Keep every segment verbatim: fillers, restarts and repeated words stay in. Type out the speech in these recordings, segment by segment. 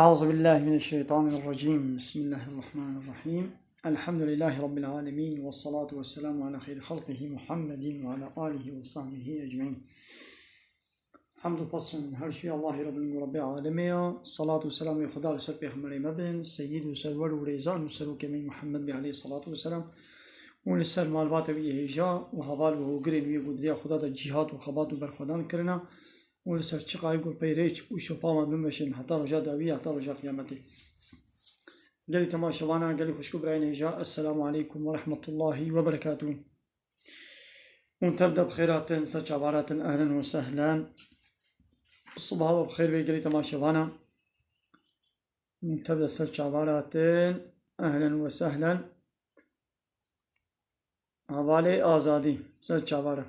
أعوذ بالله من الشيطان الرجيم. بسم الله الرحمن الرحيم. الحمد لله رب العالمين، والصلاة والسلام على خير خلقه محمد وعلى آله وصحبه أجمعين. Hemd û pes her şûyê Allahî Rabbî, Rabbê alemê ya. Salat û selamê Xuda li ser pêxemberê me bin, seyyid û serwer û rêzan û serokê me Muhammed bê aleyhî salatu ve selam. Û li ser malbatê wî yê hêja û heval û hogirên wî ku di riya Xuda de cîhat û xebat û berxwedan kirina. Û li ser çiqayî ku pey rêç û şopa wan bimeşin heta roja dawî, heta roja qiyametê. Gelî temaşevana, gelî xwişk û birayên hêja, Esselamu aleykum ve rahmetullahi ve berekatuhu. Hûn tev de bi xêr hatin, ser çavar hatin, ehlen ve sehlen. Sibaha we bi xêr bê gelî temaşevana. Hûn tev de ser çavar hatin, ehlen ve sehlen. Hevalê Azadî, ser çavar e.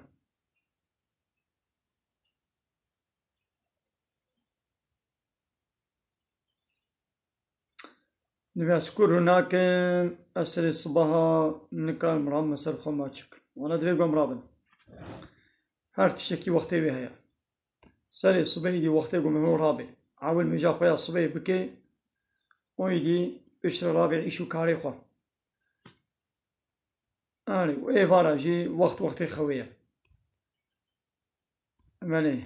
Divê ez kur nakim, ez serê sibaha nikarim rabim ser xwe maçik. Wana divê gom rabin. Her tiştekî wextê wê heye. Serê sibê îdî wextê ku min rabê. Ewil mîja xwe ya sibê bike, û îdî piştre rabê îş û karê xwe. Erê, û êvara jî wext wextê xewê ye. Belê.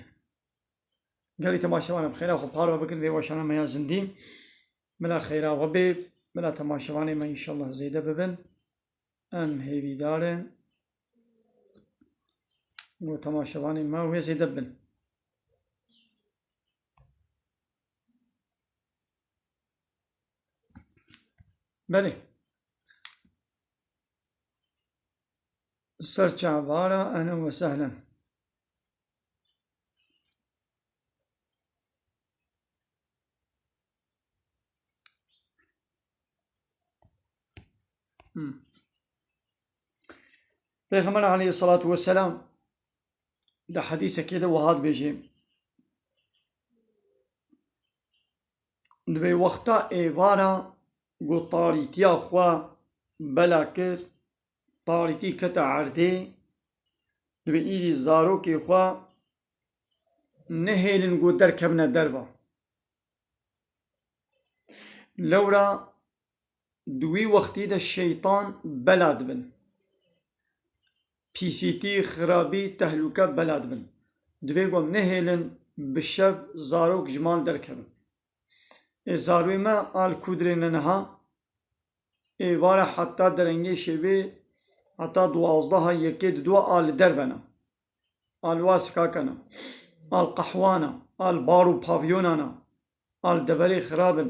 Gelî temaşevan em xêra xwe parve bikin vê weşana me ya zindî. Bila xêra we bê, bila temaşevanê me înşallah zêde bibin. Em hêvîdar in ku temaşevanê me wê zêde bin. Belê. Ser çavara, ehlen ve sehlen. Hmm. Pêxember aleyhissalatu vesselam di hedîsekê de wiha dibêje, dibê wexta êvara ku tarîtiya xwe bela kir, tarîtî kete erdê, dibê îdî zarokê xwe nehêlin ku derkevine derva. Lewra di wî wextî de şeytan bela dibin. Pîsîtî, xirabî, tehlûke bela dibin. Divê ku em nehêlin bi şev zarok ji mal derkevin. Ê zarwê me a li ku dirêne niha? Êvara heta derengê şevê, heta duwazdeha yekê diduwa a li derve ne. A li wa sikakana. A li qehwana. A li bar û pavyonana. A li deverê xirabin.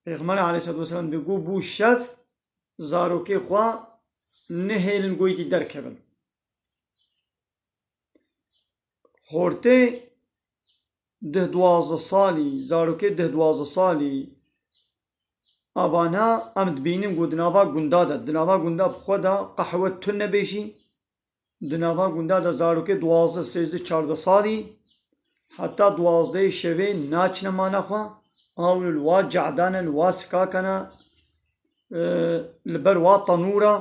Pêxemberê aleyhisselatu vesselam digot, bû şev zarokê xwe nehêlin goytî derkevin. Xortê deh duwazdeh salî, zarokê deh duwazdeh salî, avana em dibînin ku di nava gunda de, di nava gunda bi xwe de qehwe tune bê jî, di nava gunda de zarokê duwazdeh, sêzdeh, çardeh salî, heta duwazdehê şevê naçine mala xwe, aw li wa cehda ne, li wa sikaka ne, e, li ber wa tenûra,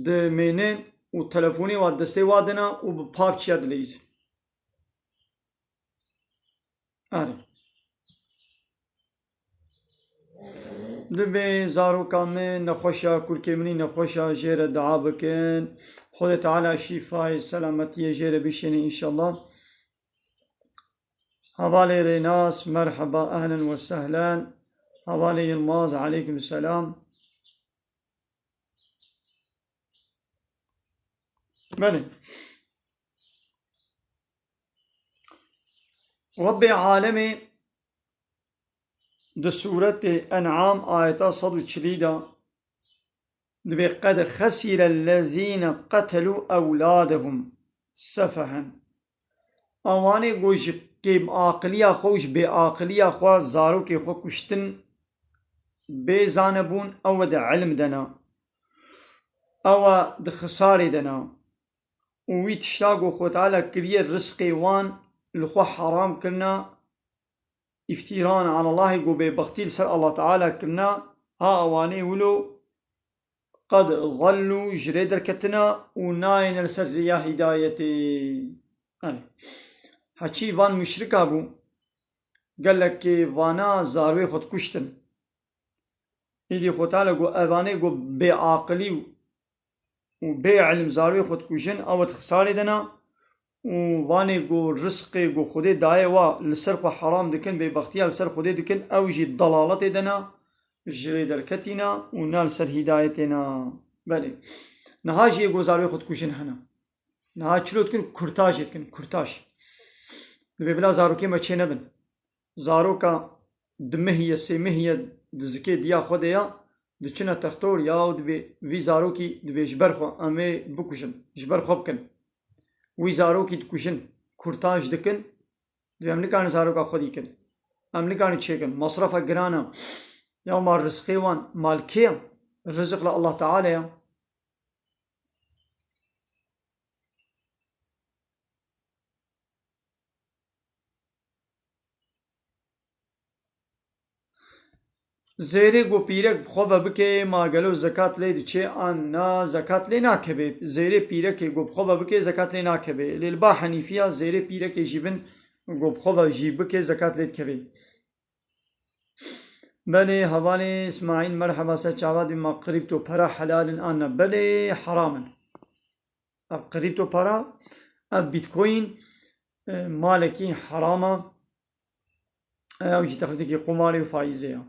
dimêne û telefonê wa destê wa dina û bi PUBG ya dileyîze. Erê. Divê zaroka min nexweşa, kurkê min î nexweşa, jê re dua bikin. Xwedê Teala şîfayê, selametiyê jê re bişêne înşallah. Hevalê Rênas, merheba, ehlen ve sehlen. Hevalê Yilmaz, aleykum selam. Belê. Rebbê alemê di sûretê En'am ayeta sed û çilî de dibê, "Qed xesîre lezîne qetelû ewladehum sefehen." Ewanê ku ji kêmaqiliya xwe û ji bêaqiliya xwe zarokê xwe kuştin, bê zane bûn, ew e di ilm de ne. Ew e di xisarê de ne. Û wî tişta ku Xwe Teala kiriye rizqê wan li xwe heram kirina, îftîran ala Allahê ku bêbextî li ser Allah Teala kirina, ha ewanê wilo qed zellû ji rê derketina û nayêne li ser rêya hîdayetê. Erê. Heçî van muşrika bû, Gelekê vana zarwê xwe dikuştin. Îdî Xwedê Teala got, evanê got bêaqilî û, û bê ilim zarwê xwe dikujin, ew di xisarê de ne û vanê got rizqê got Xwedê daye wa li ser xwe heram dikin, bêbextiya li ser Xwedê dikin, ew jî delaletê de ne, ji rê derketî ne û ne li ser hîdayetê ne. Belê. Niha jî yê got zarwê xwe dikujin hene. Niha çilo dikin, kurtajê dikin, kurtaj. Dibê bila zarokê me çê nebin. Zaroka du mehiye, sê mehiye di zikê diya xwe de ya, diçine textor ya û dibê vî zarokî dibê ji ber xwe em ê bikujin, ji ber xwe bikin. Wî zarokî dikujin, kurtaj dikin, dibê em nikarin zaroka xwe dî kin. Em nikarin çêkin. Masrefa giran e. Ya ma rizqê wan mal kê ye? Riziq li Allah Teala ye. Zêrê ku pîrek bi xwe ve bike, ma gelo zekat lê diçe an na, zekat lê nakeve. Zêrê pîrekê ku bi xwe ve bike, zekat lê nakeve. Lê li ba Henîfiya zêrê pîrekê jî bin ku bi xwe ve jî bike, zekat lê dikeve. Belê, hevalê Îsmaîl, merheba, ser çava dibî ma krîpto pera helal in an na? Belê, heram in. Ev krîpto para, ev Bitcoin, e, malekî heram e. Ew jî texlîdekî qumarê û faîzê ye.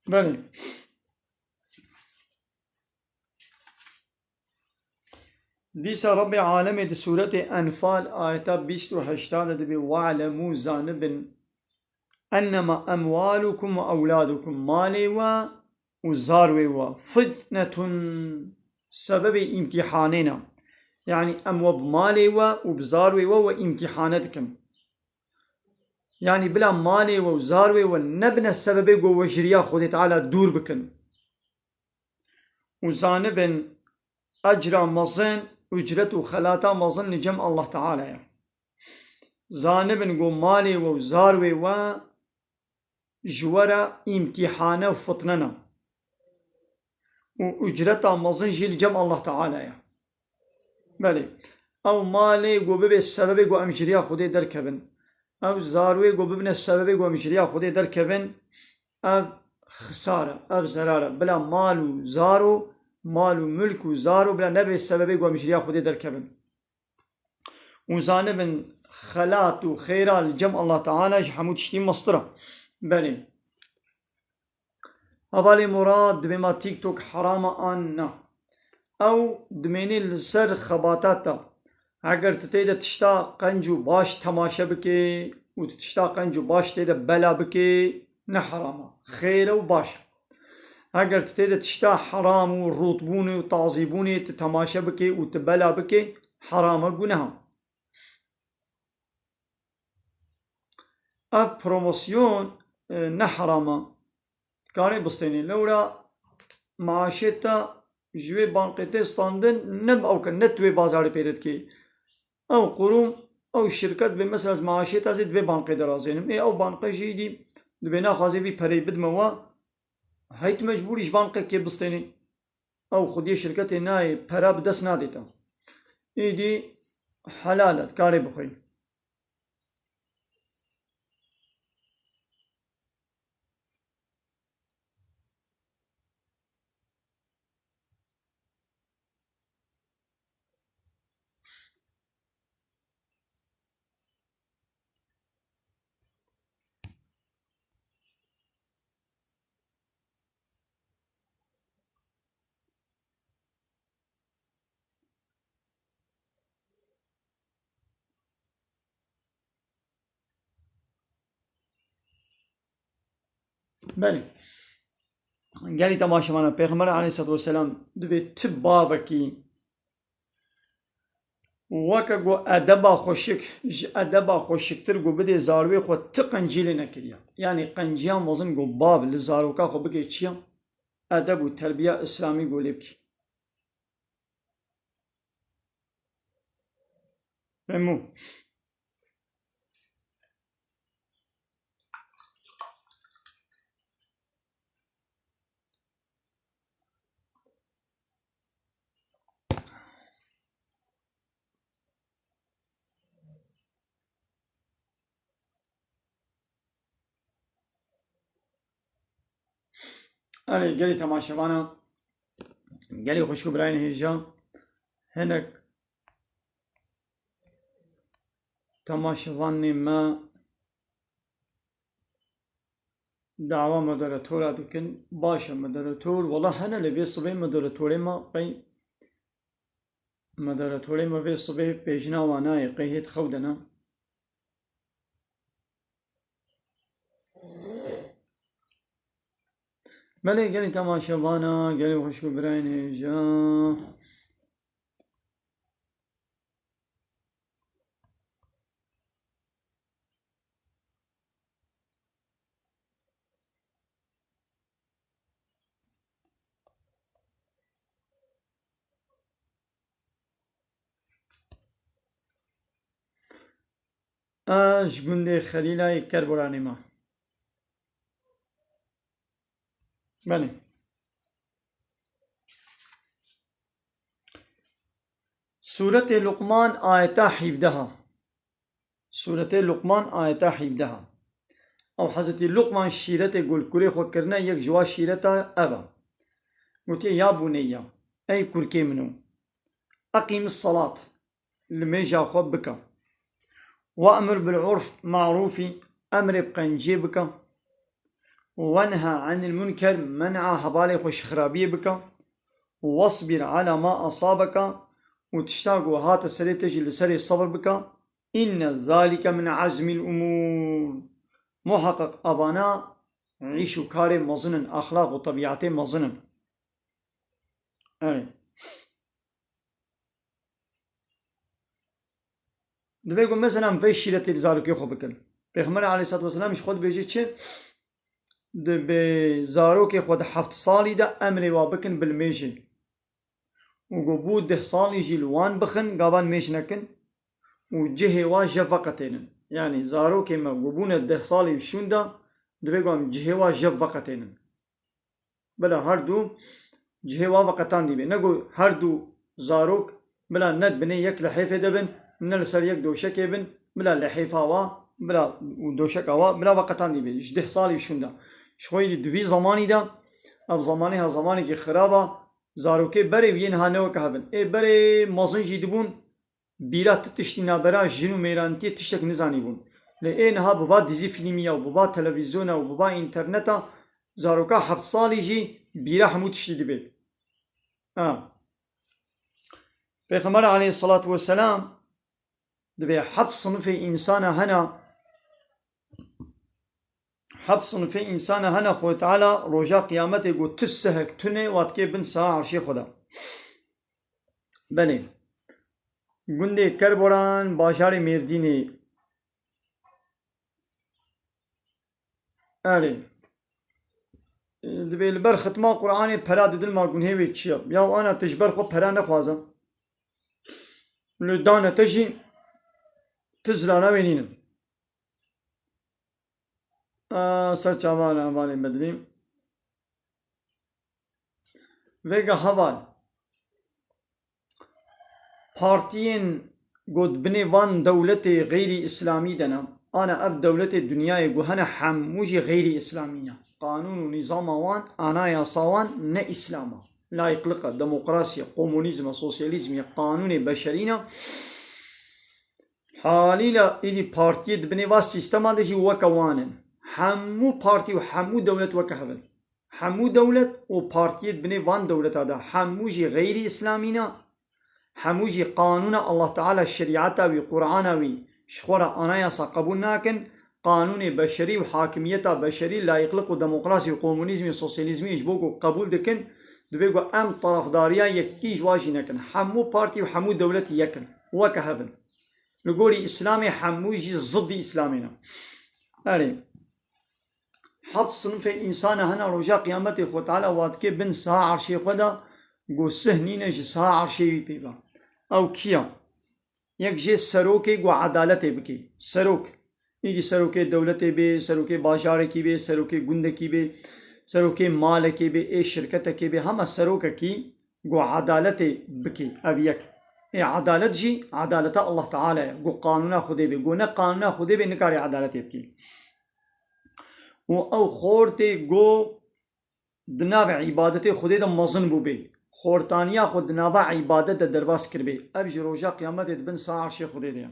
Belê. Dîsa Rebbê Alemê di Sûretê Enfal ayeta bîst û heşta de dibê, "We'lemû, zanibin, ennema emwalukum ve ewladukum, malê we û zarwê we, fitnetun, sebebê îmtîhanê ne." Yanî em we bi malê we û bi zarwê we we îmtîhane dikin. Yanî bila malê we û zarwê we nebine sebebê ku we ji riya Xwedê Teala dûr bikin. Û zanibin, ecra mezin, ucret û xelata mezin li cem Allah Teala ye. Zanibin ku malê we û zarwê we ji we re îmtîhane û fitne ne. Û ucreta mezin jî li cem Allah Teala ye. Belê. Ew malê ku bibe sebebê ku em ji riya Xwedê derkevin. Ew zarwê ku bibine sebebê ku em ji riya Xwedê derkevin, ev xisar e, ev zerar e. Bila mal û zaro, mal û milk û zaro bila nebe sebebê ku em ji riya Xwedê derkevin. Û zanibin, xelat û xêra li cem Allah Teala ji hemû tiştî mestir e. Belê. Hevalê Murad, dibê ma TikTok heram e an na? Ew dimênê li ser xebatat e. Eger tu tê de tişta qenc û baş temaşe bikê û tu tişta qenc û baş tê de bela bikê, ne heram e. Xêr e û baş e. Eger tu tê de tişta heram û rûtbûnê û tazîbûnê tu temaşe bikê û tu bela bikê, heram e, guneh e. Ev promosyon, e, ne heram e. Dikarê bistênê. Lewra maaşê te ji wê bankê tê standin, ne bi ew ke ne tu wê bazarê pê re dikê. Ew qurum, ew şirket bê mesela ji maaşê te zê di vê bankê de razênim. Ê ew banke jî dî dibê naxwazê vî pereyê bidime we. Hey tu mecbûrî ji bankekê bistênê. Ew xwediyê şirketê nayê, pera bi dest nadê te. Êdî helal e, dikarê bixwî. Belê. Gelî temaşevana, Pêxember aleyhisselatu vesselam dibê ti bavekî weke ku edeba xweşik, ji edeba xweşiktir ku bidê zarwê xwe ti qencî lê nekiriye. Yanî qenciya mezin ku bav li zaroka xwe bike çi ye? Edeb û terbiya îslamî ku lê bikî. Hemû. Erê, gelî temaşevana, gelî xwişk û birayên hêja, hinek temaşevanê me dawa moderatora dikin. Baş e moderator, wela hene lê vê sibê moderatorê me qey, moderatorê me vê sibê pêjina wan nayê, qey hêt xew de ne. Belê, gelî temaşevana, gelî xwişk û birayên hêja. Ez ji gundê Xelîlayê Kerboranê me. Belê. Sûretê Luqman ayeta hîvdeha. Sûretê Luqman ayeta hîvdeha. Ew Hezretî Luqman şîretê ku li kurê xwe kirine, yek ji wa şîreta ev e. Gotiye, ya buneyya, ey kurkê min o, eqîmis salat, limêja xwe bike. We'mur bil urf ma'rûfî, emrê bi qenciyê bike. Wenha anil munker, men'a hevalê xwe ji xirabiyê bike. Wasbir ala ma asabeke, û tişta ku hate serê te jî li serê sebir bike. Inne zalike min azmil umûr. Muheqeq evana îş û karê mezin in, exlaq û tebîetê mezin in. Evet. Divê ku mesela vê şîretê li zarokê xwe bikin. Pêxember aleyhissalatu vesselam ji xwe dibêje çi? Divê zarokê xwe di heft salî de emrê wa bikin bi limêjê. Û ku bû deh salî jî li wan bixin, gava limêj nekin û cihê wa jev veqetênin. Yanî zarokê me ku bûne deh salî û şûnda, divê ku em cihê wa jev veqetênin. Bila her du cihê wa veqetandî bê. Ne ku her du zarok bila ne di binê yek lihêfê de bin, ne li ser yek doşekê bin, bila lihêfa wa, bila û doşeka wa, bila veqetandî bê. Ji deh salî şûnda. Ji xwe yî di vî zemanî de, ev zemanê ha zemanekî xirab a, zarokê berê wî yê niha ne weke hev in. Ê berê mezin jî dibûn, bîra ti tiştî nabera jin û mêranitiyê tiştek nizanîbûn. Lê ê niha bi va dizî fîlmî ya û bi va televîzyona û bi va înterneta zaroka heft salî jî bîra hemû tiştî dibe. Ha. Pêxember aleyhissalatu vesselam dibê heft sinifê însana hene, heft sinifê însana hene Xwedê Teala roja qiyametê ku tu sehek tune wa dikê bin saha erşê Xweda. Belê. Gundê Kerboran, bajarê Mêrdînê. Erê. Dibê li ber xitma Qur'anê pera didin, ma gunhê wê çi ye? Ya ana tu ji ber xwe pera nexwaze. Li dane te jî tu zilana wê nînin. Aa, ser çavan hevalê Bedrî. Vêga heval, partiyên got binê van dewletê xeyrî îslamî de ne, ana ev dewletê dinyayê ku hene hemû jî xeyrî îslamî ne. Qanûn û nîzama wan, anayasa wan ne îslam e. Layîqliq e, demokrasî ye, komunîzm e, sosyalîzm ye, qanûnê beşerî ne. Halîle êdî partiyê di binê va sîstema de jî weke wan in. Hemû partî û hemû dewlet weke hev in. Hemû dewlet û partiyê di binê van dewleta de hemû jî xeyrî îslamî ne. Hemû jî qanûna Allah Teala, şerîeta wî, Qur'ana wî ji xwe re anayasa qebûl nakin. Qanûnê beşerî û hakimiyeta beşerî, layîqliq û demokrasî û komunîzmî û sosyalîzmî ji bo ku qebûl dikin, divê ku em tarafdariya yekî ji wa jî nekin. Hemû partî û hemû dewletî yek in. Weke hev in. Li gorî Îslamê hemû jî zidî Îslamê ne. Erê. Heft sinifê însana hene roja qiyametê Xwe Teala wa dike bin saha erşê Xwe de, ku sih nîne ji saha erşê wî pê ve. Ew kî ye? Yek jê serokê ku edaletê bike. Serok. Êdî serokê dewletê bê, serokê bajarekî bê, serokê gundekî bê, serokê malekê bê, ê şirketekê bê, hema serokekî ku edaletê bike, ev yek. Ê edalet jî edaleta Allah Teala ye, ku qanûna Xwedê bê, ku ne qanûna Xwedê bê, nikarê edaletê bike. Û ew xortê ku di navê îbadetê Xwedê de mezin bûbê. Xortaniya xwe di nava îbadet de derbas kiribê. Ev jî roja qiyametê di bin saha arşê Xwedê de ye.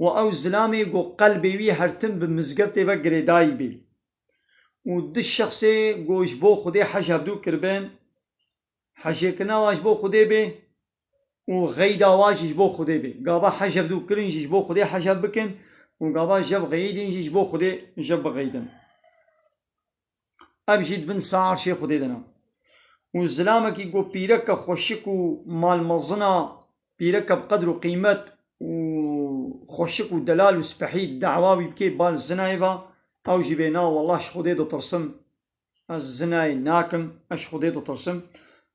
Û ew zilamê ku qelbê wî her tim bi mizgeftê ve girêdayî bê. Û du şexsê ku ji bo Xwedê hej hevdû kiribin, hejêkirina wan ji bo Xwedê bê û xeyda wan jî ji bo Xwedê bê. Gava hej hevdû kirin jî ji bo Xwedê hej hev bikin û gava jev xeyidin jî ji bo Xwedê jev bixeyidin. Ev jî di bin saha arşê Xwedê de ne. Û zilamekî ku pîreke xweşik û malmezina, pîreke bi qedr û qîmet û xweşik û delal û spehî dawa wî bikê bal zinayê ve, ew jî bê na, wallah ji Xwedê ditirsim, ez zinayê nakim, ez ji Xwedê ditirsim.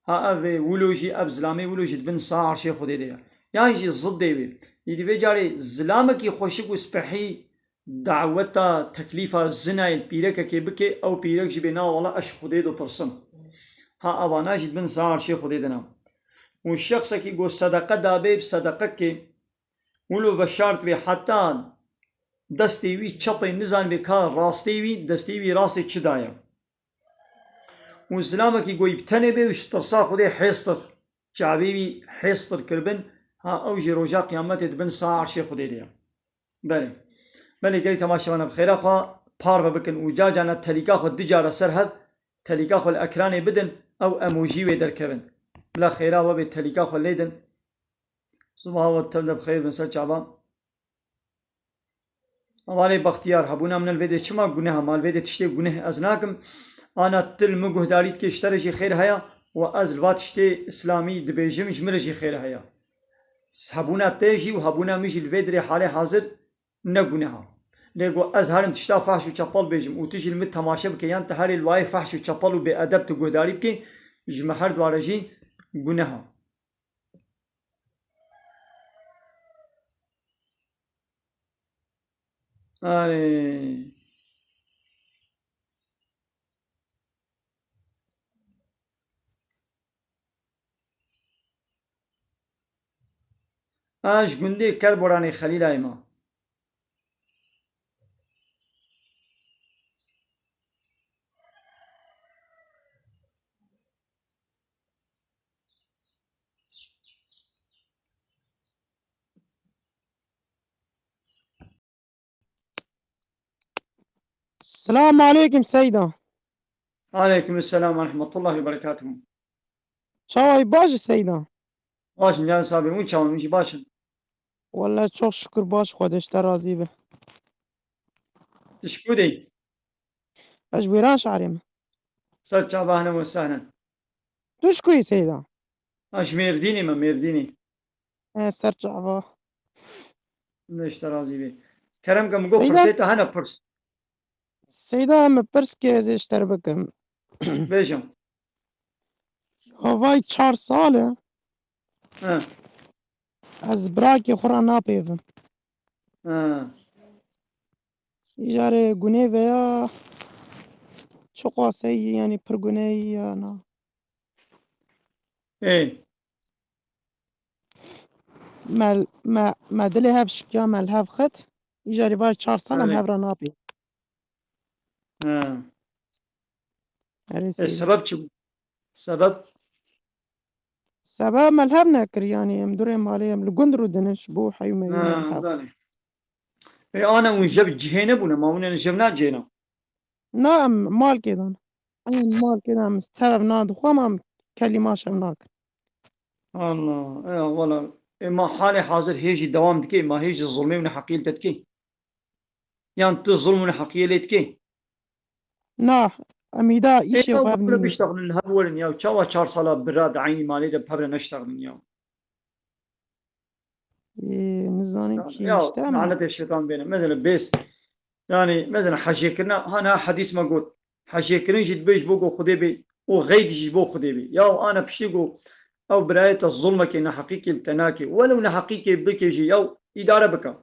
Ha ev ê wilo jî, ev zilamê wilo jî di bin saha arşê Xwedê de ye. Yan jî zidê wê. Îdî vê carê zilamekî xweşik û spehî daweta teklîfa zinayê li pîrekekê bike, ew pîrek jî bê na wala ez ji Xwedê ditirsim. Ha evana jî di bin saha arşê Xwedê de ne. Û şexsekî ku sedeqe dabê bi sedeqekê, wilo veşart bê heta destê wî çepê nizanibê ka rastê wî, destê wî rastê çi daye. Û zilamekî ku yî bi tenê bê û ji tirsa Xwedê hêstir, çavê wî hêstir kiribin, ha ew jî roja qiyametê di bin saha arşê Xwedê de ye. Belê. Belê gelî temaşevana bi xêra xwe parve bikin û car carna telîka xwe du cara ser hev, telîka xwe li ekranê bidin, ew emojî wê derkevin. Bila xêra we bê telîka xwe lê din. Sibaha we tev de bi xêr bin ser çava. Hevalê Bextiyar, hebûna min li vê dê çima guneh e? Ma li vê dê tiştê guneh ez nakim. Ana tu li min guhdarî dikê, ji te re jî xêr heye û ez li va tiştê îslamî dibêjim, ji min re jî xêr heye. Hebûna te jî û hebûna min jî li vê dirê halê hazir ne guneh e. Lê ku ez herim tişta fahş û çepel bêjim û tu jî li min temaşe bike yan tu herê li wayê fahş û çepel û bêedeb tu guhdarî bikî, ji me her dwa re jî guneh e. Ay. A ji gundê Kerboranê Xelîlayê me. Selamu aleykum Seyda. Aleykum selam ve rahmetullahi ve berekatuhu. Çawa yî, baş î Seyda? Baş in, can sabê, hûn çawan, hûn jî baş in? Wele çok şükür baş, Xwedê ji te razî be. Tu ji ku dê? Ez ji Wêranşarê me. Ser çava, ehlen ve sehlen. Tu ji ku yî Seyda? Ez ji Mêrdînê me, Mêrdînê. E, ser çava. Ne ji te razî bê. Kerem ke, min got Seyda, pirsê te hene, pirs. Seyda, em pirs ke ez ê ji te re bikim. Bêje. Ya vay çar sal e. He. Ez birakê xwe re napeyivim. He. Îcarê gunê veya çiqaseyî, yanî pir guneyî ya na? Ê. Me, me, me dilê hev şikiya, me li hev xit. Îcarê vay çar sal em Belê. hev re napeyivin. He. Erê Ê, Seyda. Sebeb çi bû? Sebeb? Sebeb me li hev nekir, yanî em durê malê em li gund rûdinin ji bo heyû meyû me li Ha, hev. belê. Ê, ana hûn jev cihê nebûne, ma hûn ên jev nacihêna? Na, em malkê dan. Em malkê dan, em tev ev na dixwe, ma em kelîma şev nakin. Allah, ê, wala, ê, ma halê hazir hê jî dewam dike, ma hê jî zulmê û neheqiyê li te dike? Yan tu zulm û neheqiyê lê dikê? Na, em îda Ê, îşê ya xwe bi hev pevre nînin. Biştexilin, li hev werin ya. Çawa çar sala bira di eynî malê de bi pevre neştexilin ya? Ê, nizanim Ya, kî ya, işte ama. Lanetê şeytan bêne. Mesela bês. Yani, mesela hecêkirina, ha, niha hedîs me got. Hecêkirin jî dibe ji bo ku Xwedê bê û xeyd jî ji bo Xwedê bê. Ya ana piştî ku ew birayê te zulmekê neheqîkê li te nake. Welew neheqîkê bike jî, ya îdare bike.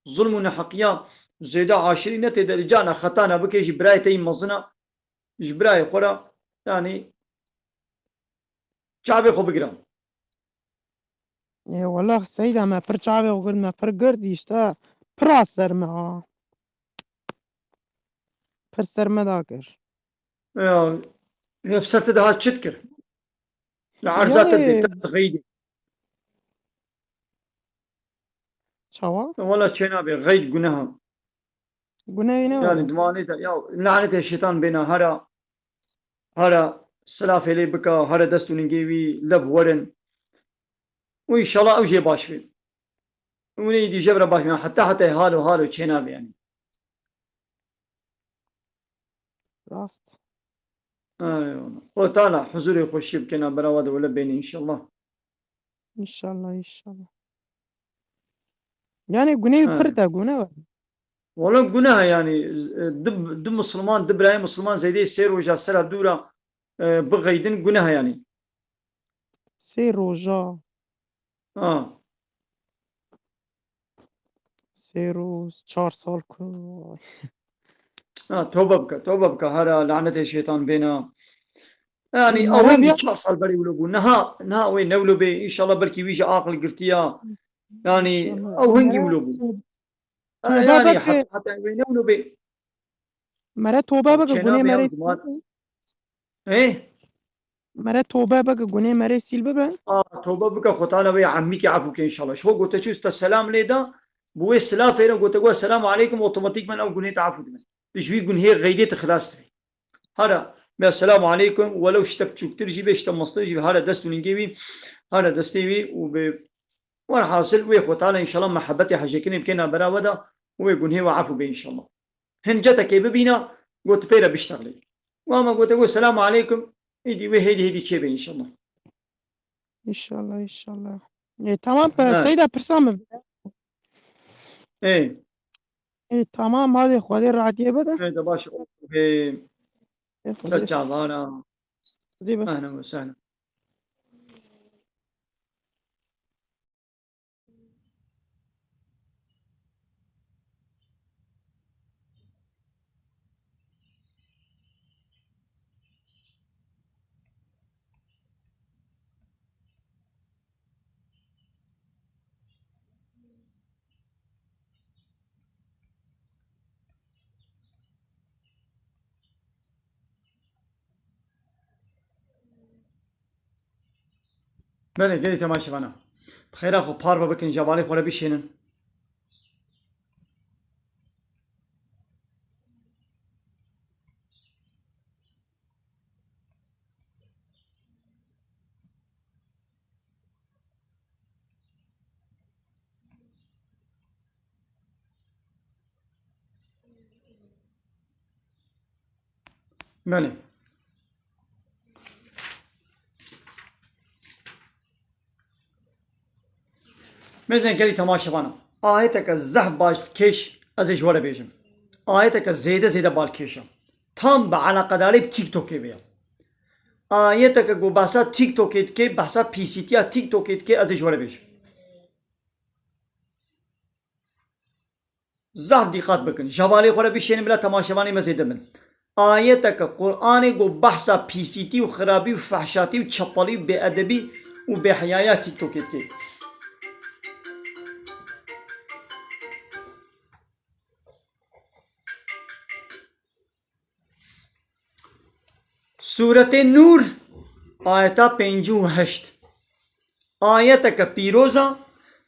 Zulm û neheqiya zêde aşirî ne tê de, li cana xetana bike jî birayê te yî mezina, ji birayê xwe re, yanî çavê xwe bigire. Ê, wela Seyda, me pir çavê xwe girt, me pir girt, işte, pir a ser me ha. Pir ser me da kir. Ya, ya ser te daha çi dikir? Li erza te Yani dê, te xeydê. Çawa? Wala çênabe, xeyd guneha. Gunehê ne Yani were. Dimanê de, ya, lanetê şeytan bêna hera, hera silafê lê bika, hera dest û ningê wî lev werin. Û înşallah ew jê baş bê. Û neyî dî jevre baş bê. Heta heta halo halo çênabe yani. Rast. Eyvallah. Xwe Teala huzurê xweşiyê bike navbera we de wele bêne înşallah. İnşallah, inşallah. Yani gunê pir Eyvallah. De gune var. Wala gune yani, e, du, du Müslüman, du birayê Müslüman zêdeyê sê roja sera dûra, e, bixeydin gune yani. Sê roja. Ha. Sê roz, çar sal ku. Ha, tobe bike, tobe bike. Hera lanetê şeytan bêna. Yani, Mera ew hingî ya- çar sal berî wilo bû. Niha, niha wê ne wilo bê. Înşallah belkî wî jî aqil girtiya. Yani, İnşallah. Ew hingî Mera wilo bû. Ha, tobe yani, bike. Heta, heta wê ne wilo bê. Mere tobe bike, Çêna gunê bê mere ya sîl bibe. Ê? Mere tobe bike, gunê mere sîl bibe. A, tobe bike, Xwe Teala wê emîkê efû ke înşallah. Ji xwe gote çû te selam lê da, bi wê silafê re gote, got, "Selamu aleykum", otomatîkmen ew gunê te efû dibe. Ji wî gunhê xeydê te xilas dibe. Hara, be selamu aleykum, welew şte biçûktir jî be, şte mestir jî be, hara dest û ningê wî, hara destê wî û bi, werhasil wê Xwe Teala înşallah mehebetê hejêkinê bike navbera we de û wê gunhê we efû be înşallah. Hin cetekê bibîna, got, pê re biştexlê. Wa me gote, got, "Selamu aleykum." Îdî wê hêdî hêdî çêbe înşallah. İnşallah, inşallah. E, tamam, pe-, Ha. Seyda pirsa min bide. Ê. E, tamam, hadi Xwedê rahatiyê bide. Ê, de baş. Ê, Ê, Xwedê ser çavana. Xwedê be. Ehlen ve sehlen. Belê, gelî temaşevana. Bi xêra xwe parve bikin, ji hevalê xwe re bişênin. Belê. Mêzên gelî temaşevana. Ayeteke zehf balkêş ez ê ji we re bêjim. Ayeteke zêde zêde balkêş e. Tam bi eleqedarî bi TikTokê ve ye. Ayeteke ku behsa TikTokê dike, behsa pîsîtiya TikTokê dike, ez ê ji we re bêjim. Zaf dîqat bikin. Ji hevalê xwe re bişênin bila temaşevanê me zêde bin. Ayeteke Qur'anê ku behsa pîsîtî û xirabî û fehşatî û çepelî û bêedebî û bêheyaya TikTokê dike. Sûretê Nûr, ayeta pêncî û heşt. Ayeteke pîroz a,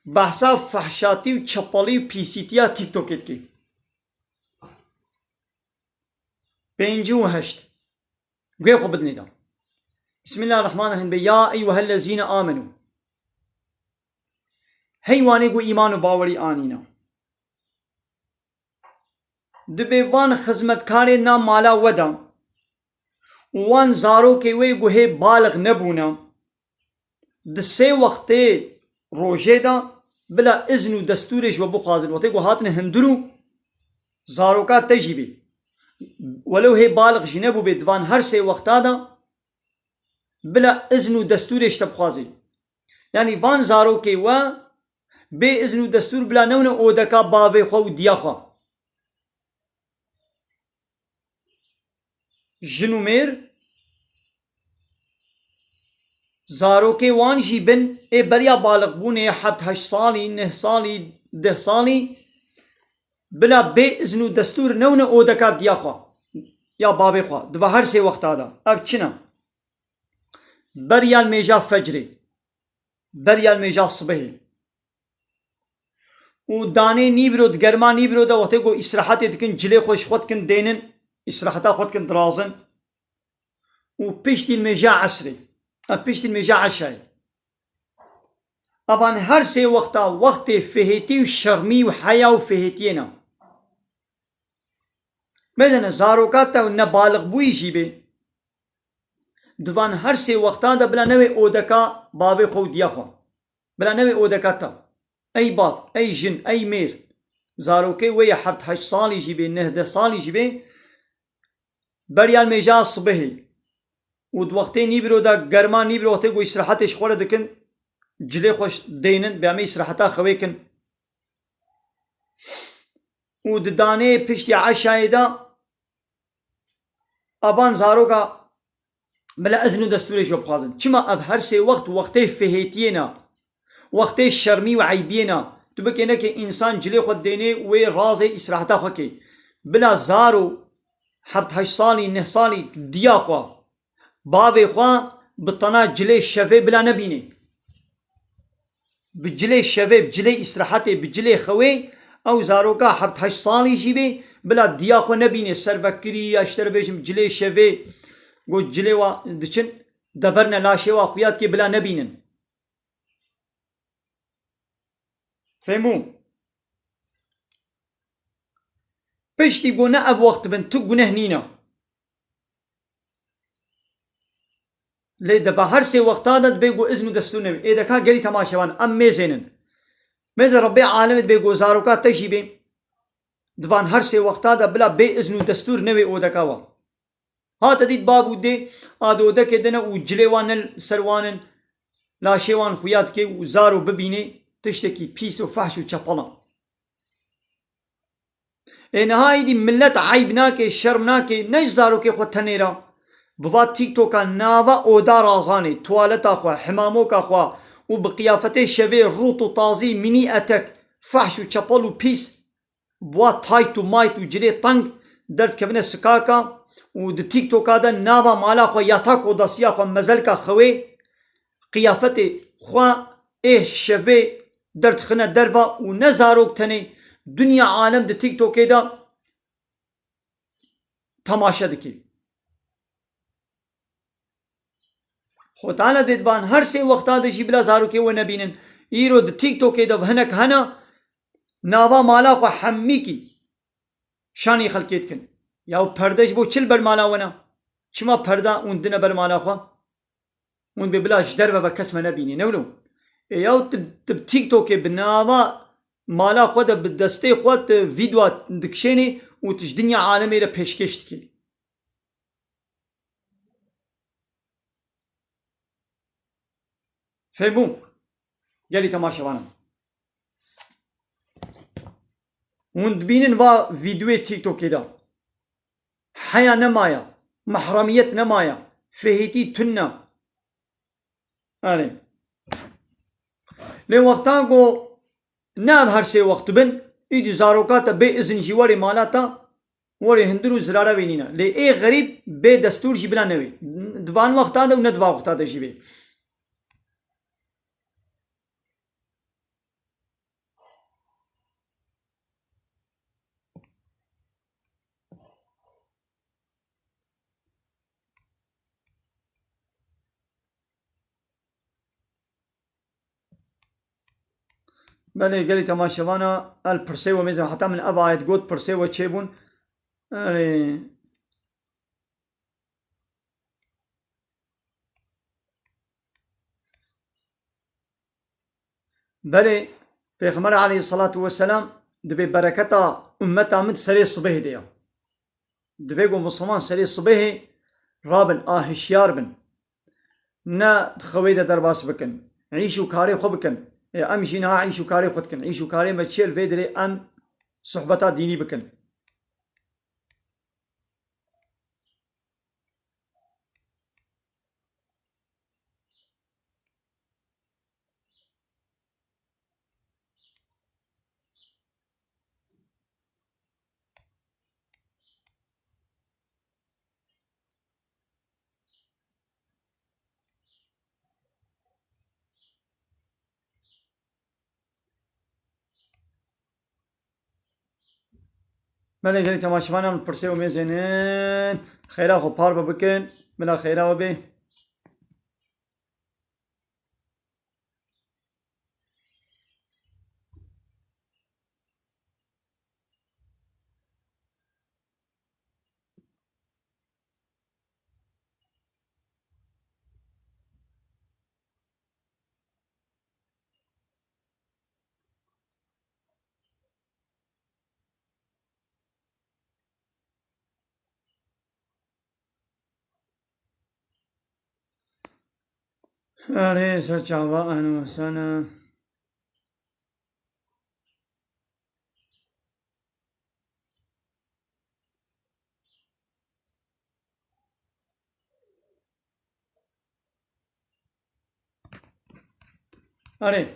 behsa fehşatî û çepelî û pîsîtiya TikTokê dike. Pêncî û heşt. Guhê xwe bidinê de. Bismillahirrahmanirrahîm. Be, ya eyyuhellezîne amenû. Hey wanê ku îman û bawerî anîne. Dibê van xizmetkarê na mala we de û wan zarokê wê ku hê balix nebûne, di sê wextê rojê de bila izn û destûrê ji we bixwazin. Wextê ku hatine hundir û zaroka te jî bê. Welew hê balix jî nebûbê, di van her sê wexta de bila izn û destûrê ji te bixwazê. Yanî van zarokê we bê izn û destûr bila newne odeka bavê xwe û diya xwe. Jin û mêr, zarokê wan jî bin ê beriya balixbûnê, heft heşt salî, neh salî, deh salî, bila bê izn û destûr newne odeka diya xwe. ya bavê xwe. Di va her sê wexta de. Ev çi ne? Beriya nimêja fecrê. Beriya nimêja sibehê. Û danê nîvro, di germa nîvro de wextê ku îsrehetê dikin, cilê xwe ji xwe dikin dênin, îsreheta xwe dikin dirazin. Û piştî nimêja esrê. Ev piştî nimêja eşayê. Evan her sê wexta wextê fihêtî û şermî û heya û fihêtiyê ne. Mêzene zaroka te û nebalixbûyî jî bê. Di van her sê wextan de bila newê odeka bavê xwe û diya xwe. Bila newê odeka te. Ey bav, ey jin, ey mêr. Zarokê wê ya heft heşt salî jî bê, neh deh salî jî bê. Beriya nimêja sibehê. Û di wextê nîvro de, germa nîvro wextê ku îsrehetê ji xwe re dikin, cilê xwe dênin, bê em ê îsreheta xewê kin. Û di danê piştî eşayê de aban zaroka bila izn û destûrê ji we bixwazin. Çima ev her sê wext wextê fihêtiyê ne, wextê şermî û eybiyê ne. Tu bikê nekê însan cilê xwe dênê wê razê îsraheta xwe kê. Bila zaro heft heşt salî, neh salî diya xwe, bavê xwe bi tena cilê şevê bila nebînê. Bi cilê şevê, bi cilê îsrehetê, bi cilê xewê, ew zaroka heft heşt salî jî bê, bila diya xwe nebînê, servekirî, ya ji te re bêjim cilê şevê, got cilê wa diçin, deverine laşê wa xuya dikê bila nebînin. Fêmû. Piştî ku ne ev wext bin, tu guneh nîne. Lê di va her sê wexta de dibê ku izn û destûr newê. Ê deka gelî temaşevan, em mêzênin. Mêze Rebbê alemê dibê ku zaroka te jî bê. Di van her sê wexta de bila bê izn û destûr newê odeka wa. Hate dît bav û dê a di odekê de ne û cilê wan ne li ser wan in, laşê wan xuya dikê û zaro bibînê tiştekî pîs û fehş û çepel e. Ê niha êdî millet eyb nake, şerm nake, ne ji zarokê xwe tenê re. Bi va TikToka nava oda razanê, tuwaleta xwe, himamoka xwe û bi qiyafetê şevê rût û tazî, mînî etek, fehş û çepel û pîs, bi wa tayt û mayt û cilê teng derdikevine sikaka û di TikToka de nava mala xwe, yatak odasîya xwe, mezelka xewê, qiyafetê xwe ê şevê derdixine derva û ne zarok tenê, dinya alem di TikTokê de temaşe dikê. Xwe Teala dê di van her sê wexta de jî bila zarokê we nebînin. Îro di TikTokê de hinek hene nava mala xwe hemîkî şanî xelkê dikin. Ya perde ji bo çi li ber mala we ne? Çima perda hûn dine ber mala xwe? Hûn bê bila ji derve ve kes me nebînî, ne wilo? Ê yaw tu, tu bi TikTokê bi nava mala xwe de bi destê xwe tu vîdyoa dikişênî û tu ji dinya alemê re pêşkêş dikî. Fêbû. Gelî temaşevanan. Hûn dibînin va vîdyoyê TikTokê de. Heya nemaye. Mehremiyet nemaye. Fihêtî tune. Erê. Lê wexta ku ne ev her sê wext bin, îdî zaroka te bê izin jî werê mala te, werê hundir û zirara wê nîne. Lê ê xerîb bê destûr jî bila newê. Di van wexta de û ne di va wexta de jî bê. Belê, gelî temaşevana, el pirsê we mêze, heta min ev ayet got, pirsê we çêbûn. Erê. Belê, Pêxember aleyhissalatu vesselam dibê bereketa ummeta min serê sibehê de ya. Dibê ku Misliman serê sibehê rabin, a hişyar bin. Ne di xewê de derbas bikin. Îş û karê xwe bikin. Ê, em jî niha îş û karê xwe dikin. Îş û karê me çi ye, li vê dirê em sohbeta dînî bikin. Belê gelî temaşevanan pirsê û mêzênin xêra xwe parve bikin. Bila xêra we bê. Erê, ser çava, ehlen we sehlen. Erê.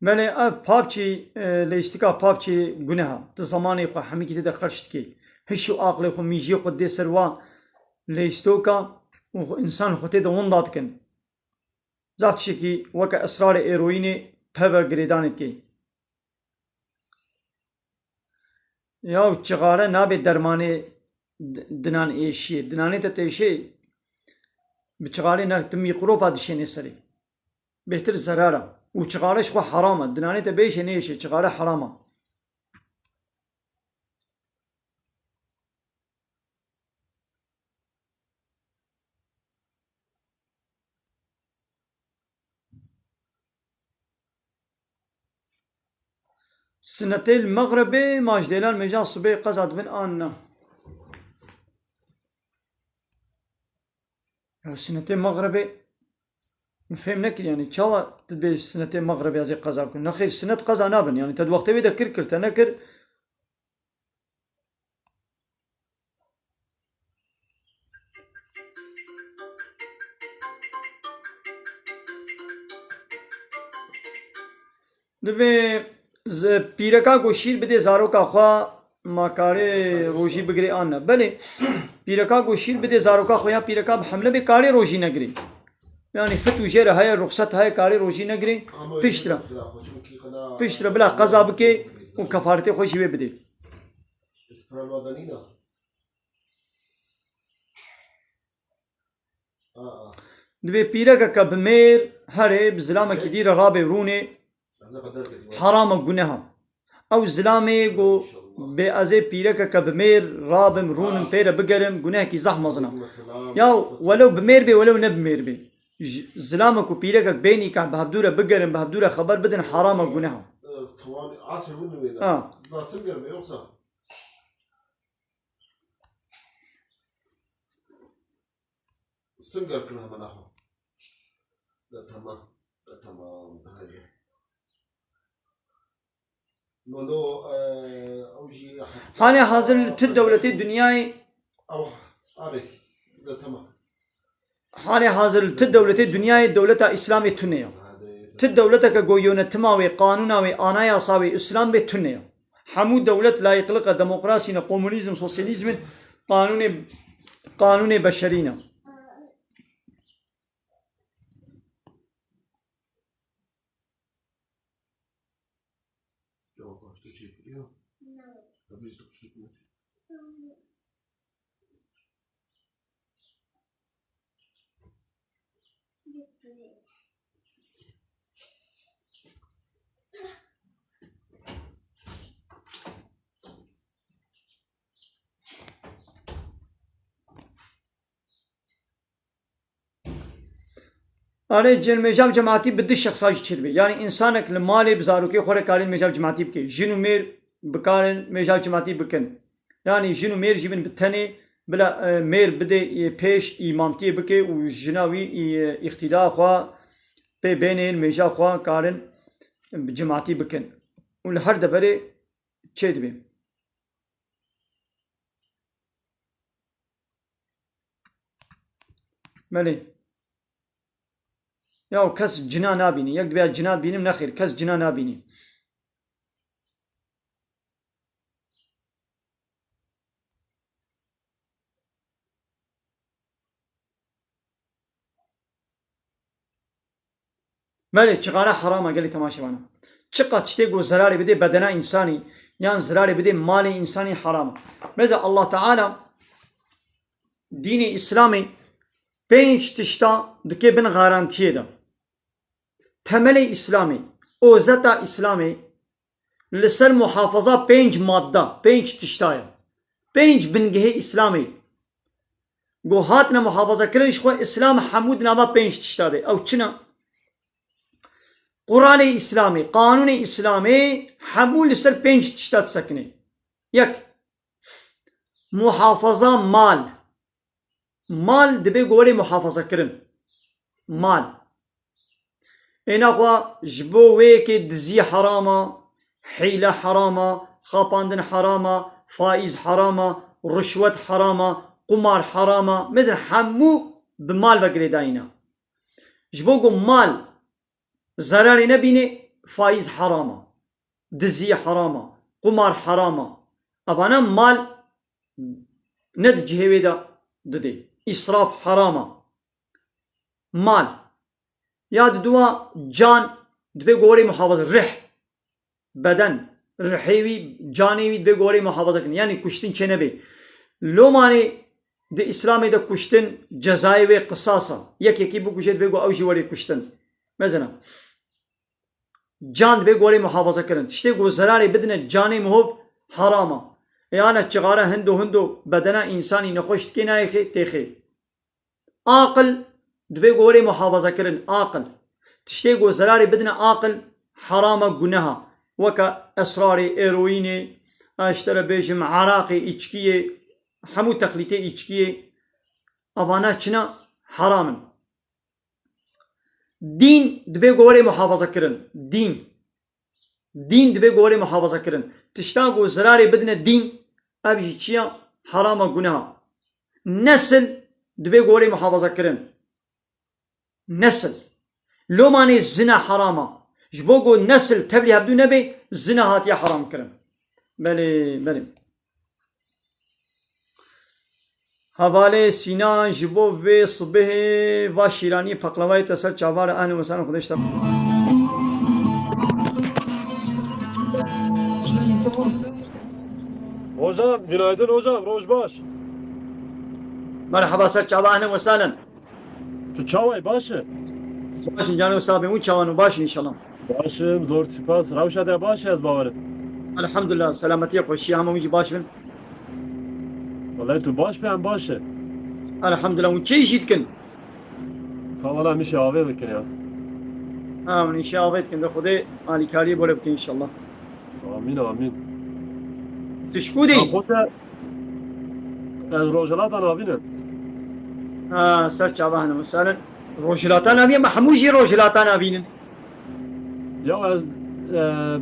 Belê ev PUBG, e, leyîstika PUBG guneha. Ti zamanê xwe hemîkî tê de xerç dikî. Hiş û aqlê xwe, mîjiyê xwe dê ser wa leyîstoka û xwe, însan xwe tê de winda dikin. Zaf tiştekî weke esrarê êroyînê peve girêdanê dikê. Ya çixare nabe dermanê d-, dinan êşiyê. Dinanê te têşê bi çixarê ne, tu mîkropa dişênê serê. Bêhtir zerar e. Û çixare ji xwe heram e. Dinanê te bêşê nêşê, çixare heram e. Sinetê li Mexribê ma ji dêlan mêja sibê qeza dibin an na? Ya sinetê Mexribê min fêm nekir, yani çawa tu dibê sinetê Mexribê ez ê qeza bikim? Nexêr, sinet qeza nabin, yani te di wextê wê de kir, kir, te nekir. Divê z-, pîreka ku şîr bidê zaroka xwe, ma karê rojî bigirê an ne? Belê, pîreka ku şîr bidê zaroka xwe ya pîreka bi hemle bê karê rojî negirê. Yani fit û jêr heye, ruxset heye, karê rojî negirê. Piştre. Piştre bila qeza bikê û kefaretê xwe jî wê bidê. Divê pîrekeke bi mêr herê bi zilamekî dî re rabê rûnê, heram e, guneh e. Ew zilamê ku bê ez ê pîrekeke bi mêr rabim, rûnim, pê re bigerim, gunehekî zehf mezin e. Ya welew bi mêr bê, welew ne bi mêr bê. Ji, zilamek û pîrekek bê nîkah bi hevdû re bigerin, bi hevdû re xeber bidin, heram e, guneh e. Ha. Singer kir hemen axwe. De tamam. De tamam. Hadi. No, no, e, ew jî Halê hazir li tu dewletê dinyayê Ew, hadi. De tamam. Halê hazir li tu dewletê dinyayê dewleta Îslamê tune ye. Hadi. Tu dewleteke ku yönetima wê, qanûna wê, anayasa wê Îslam bê tune ye. Hemû dewlet layîqlike, demokrasî ne, komunîzm, sosyalîzm in, qanûnê, qanûnê beşerî ne. Erê, cil mêjav cemaatî bi du şexsa jî çêdibe. Yanî, însanek li malê bi zarokê xwe re karê mêjav cemaatî bike. Jin û mêr bikarin mêjav cemaatî bikin. Yanî, jin û mêr jî bin bi tenê, bila, e, mêr bidê, e, pêş îmamtiyê bike û jina wî, e, îqtîda xwe pê bênê, mêja xwe karin bi cemaatî bikin. Û li her deverê çêdibe. Belê. Ya kes cina nabînî. Yek dibe cina bînim, nexêr, kes cina nabînî. Belê, çixare heram e, gelî temaşevana. Çiqa tiştê ku zerarê bidê bedena însanî, yan zerarê bidê malê însanî heram e. Mesela Allah Teala dînê Îslamê pênc tişta dike bin garantiyê de. Temelê Îslamê, ozeta Îslamê li ser muhafaza pênc madda, pênc tişta ye. Pênc bingehê Îslamê ku hatine muhafaza kirin, ji xwe Îslam hemû di nava pênc tişta de. Ew çi ne? Quranê Îslamê, qanûnê Îslamê hemû li ser pênc tişta disekine. Yek, muhafaza mal. Mal dibe ku were muhafaza kirin. Mal. Êna xwe ji bo wê yekê dizî heram e, hîle heram e, xapandin heram e, faîz heram e, rişwet heram e, qumar heram e. Mezin hemû bi mal ve girêdayî ne. Ji bo ku mal zerarê nebîne, faîz heram e, dizî heram e, qumar heram e. Evana mal ne di cihê wê de didê. Îsraf heram e. Mal. Ya diduwa can dibe gorê muhafaza. Rih. Beden. Rihê wî, canê wî dibe gorê muhafaza kirin. Yanî kuştin çênebe. Lomanê di Îslamê de kuştin cezayê wê qisas e. Yekekî bikuje dibe ku ew jî werê kuştin. Mesela. Can dibe gorê muhafaza kirin. Tiştê ku zerarê bidine canê mihov heram e. Ê ana çixare hindo hindo bedena însanî nexweş dikê nayê xê, tê xê. Aqil dibe gorê muhafaza kirin. Aqil. Tiştê ku zerarê bidine aqil heram e, guneha. Weke esrarê, eroînê, ez ji te re bêjim, eraqê, îçkiyê, hemû texlîtê îçkiyê. Evana çi ne? Heram in. Dîn dibe gorê muhafaza kirin. Dîn. Dîn dibe gorê muhafaza kirin. Tişta ku zirarê bidine dîn, ev jî çi ya? Heram e, guneha. Nesil dibe gorê muhafaza kirin. Nesil. Lomanê zina heram e. Ji bo ku nesil tevlî hevdû nebe, zina hatiye heram kirin. Belê, belê. Hevalê Sînan, ji bo vê sibehê va şîranî paqlawayê te ser çava re, ehlen we sehlen, Xwedê ji te. Hocam, günaydın hocam, roj baş. Merhaba, ser çava, ehlen we sehlen. Tu çawa yî, baş î? Baş in, canê wî sax be, hûn çawan, baş in înşallah. Baş im, zor spas. Rewşa te baş e, ez bawer im. Elhamdulillah, selametiye, xweşiye, hema hûn jî baş bin. Wele tu baş be, em baş e. Elhamdulillah, hûn çi îş jî dikin? Ka wele em îşê avê dikin ya. Ha, hûn îşê avê dikin, de Xwedê alîkariyê bo re bike înşallah. Amîn, amîn. Tu ji ku dî? Ha, xwe te, ez Rojhilata Navîn im. Ha, ser çava, ehlen we sehlen. Rojhilata Navîn, me hemû jî Rojhilata Navîn in. Ya ez, e,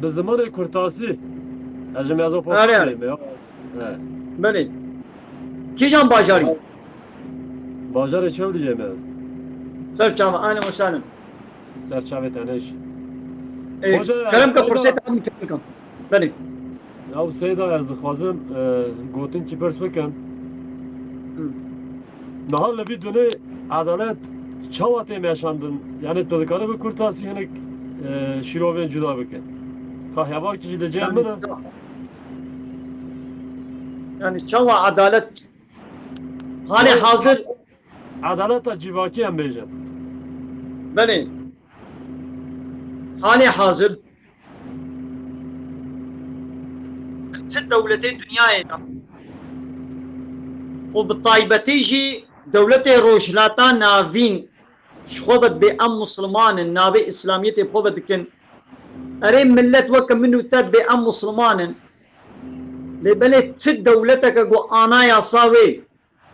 bi zimanê kurtasî, ez ji Mezopotamyayê me, ya. He. Belê. Kîjan bajarî? Bajarê Çewlîgê me ez. Ser çava, ehlen we sehlen. Ser çavê te ne jî. Ê, hoca, kerem ke, Seyda, pirsê te, kerem ke. Belê. Ya Seyda, ez dixwazim, e, gotin çi pirs bikim. Hı. Niha li vî dunê edalet çawa tê meşandin? Yani tu dikarî bi kurtasî hinek, e, şîrovên cuda bikin. Ka hevalkî jî li cem min e. Yani çawa edalet halê hazir? Edaleta civakî em bêjin. Belê. Halê hazir çi dewletê dinyayê de û bi taybetî jî dewletê Rojhilata Navîn ji xwe ve dibê em Musliman in, navê Îslamiyetê bi xwe ve dikin. Erê, millet weke min û te dibê em Musliman in. Lê belê çi dewleteke ku anayasa wê,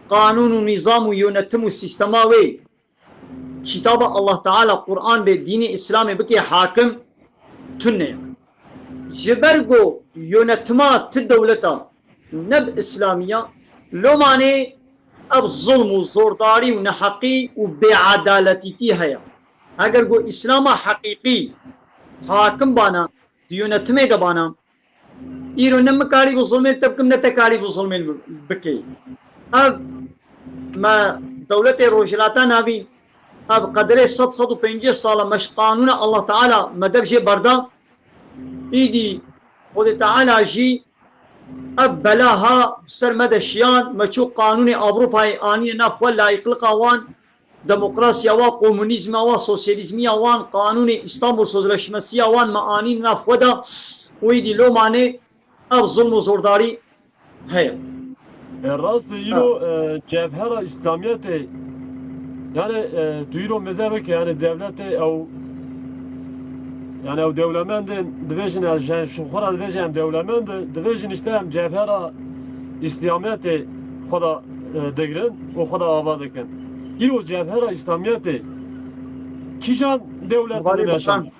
qanûn û nîzam û yönetim û sîstema wê, kitaba Allah Teala, Quran bê, dînê Îslamê bike hakim, tune ye. Ji ber ku yönetima ti dewleta ne bi Îslamiya, lomanê ev zulm û zordarî û neheqî û bêedaletîtî heye. Heger ku Îslama heqîqî hakim bana, di yönetimê de bana, îro ne min karî bi zulmên te bikim, ne te karî bi zulmên min bikî. Ev me dewletê Rojhilata Navîn, ev qedirê sed, sed û pêncî sal e, me ji qanûna Allah Teala me dev jê berda. Îdî Xwedê Teala jî ev bela ha bi ser me de şiyand, me çû qanûnê Ewropayê anîne nav xwe, layîqliqa wan, demokrasiya wan, komunîzma wan, sosyalîzmiya wan, qanûnê Îstanbul Sözleşmesiya wan me anîn nav xwe de û îdî lomanê ev zulm û zordarî heye. E, rast e, îro, Ha. e, cevhera Îslamiyetê, yani, e, tu îro mêze bike, yani, devletê ew, yani, ew dewlemendên, dibêjin, e, jen ji xwe re dibêjin, em dewlemend in, dibêjin, işte, em cevhera Îslamiyetê xwe de, e, digirin û xwe de ava dikin. Îro cevhera Îslamiyetê kîjan dewletê Mubarek dimeşin? Bakan.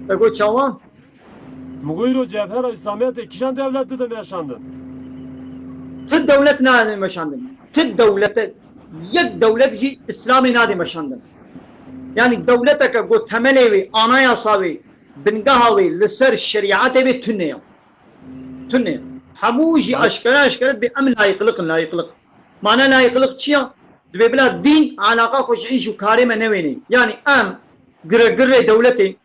Te got çawa? Min got, îro cevhera Îslamiyetê kîjan dewlet dide meşandin? Ti dewlet nade meşandin. Ti dewlete, yek dewlet jî Îslamê nade meşandin. Yani dewleteke ku temelê wê, anayasa wê, bingeha wê li ser şerîetê wê tune ye. Tune ye. Hemû jî Baş- eşkere eşkere dibê em layîqliq in, layîqliq. Mana layîqliq çi ya? Dibê bila dîn alaqa xwe ji îş û karê me newênê. Yani em giregirê dewletê,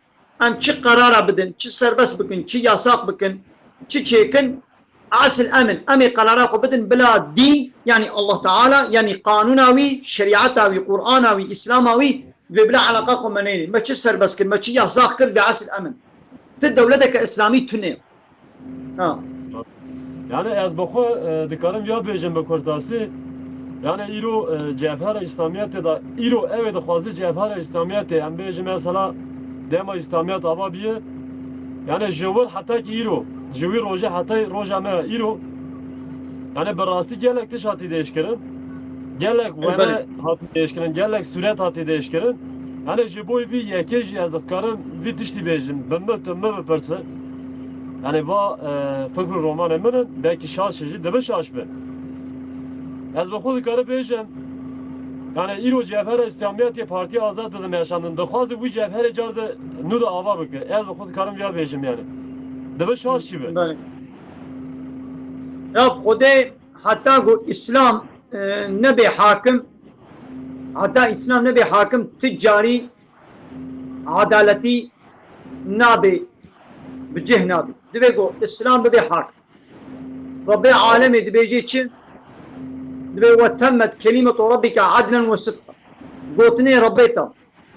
em çi qerara bidin, çi serbest bikin, çi yasax bikin, çi çêkin, esil em in. Em ê qerara xwe bidin bila dîn, yani Allah Teala, yani qanûna wî, şerîeta wî, Qur'ana wî, Îslama wî, dibê bila alaqa xwe me neynin. Me çi serbest kir, me çi yasax kir, dibê esil em in. Ti dewleteke Îslamî tune. Ha. Yani ez bi xwe, e, dikarim ya bêjim bi kurtasî. Yani îro, e, cevhera Îslamiyetê de, îro ew ê dixwaze cevhera Îslamiyetê, em bêjin mesela dema Îslamiyet ava biye. Yani ji wir heta ki îro, ji wî rojê heta roja me îro. Yani bi rastî gelek tişt hatî dêşkirin. Gelek Elbette. Were hatî dêşkirin, gelek sûret hatî dêşkirin. Yani ji bo vî yekê jî ez dikarim vî tiştî bêjim. Bi min tu min bipirse. Yani va, e, fikr û romanê min in, belkî şaş jî dibe şaş be. Ez bi xwe dikarim bêjim, yani îro cevhera Îslamiyetê Partiya Azad dide meşandin. Dixwaze wî cevherê car de nû de ava bike. Ez bi xwe dikarim viya bêjim yani. Dibe şaş jî be. Belê. Ya Xwedê heta ku Îslam, e, nebe hakim, heta Îslam nebe hakim, ti carî edaletî nabe, bi cih nabe. Dibe ku Îslam bibe hakim. Rebbê alemê dibêje çi? Dibe, "Ve temmet kelimetu rabbike adlen ve sidqa." Gotinê Rebbê te,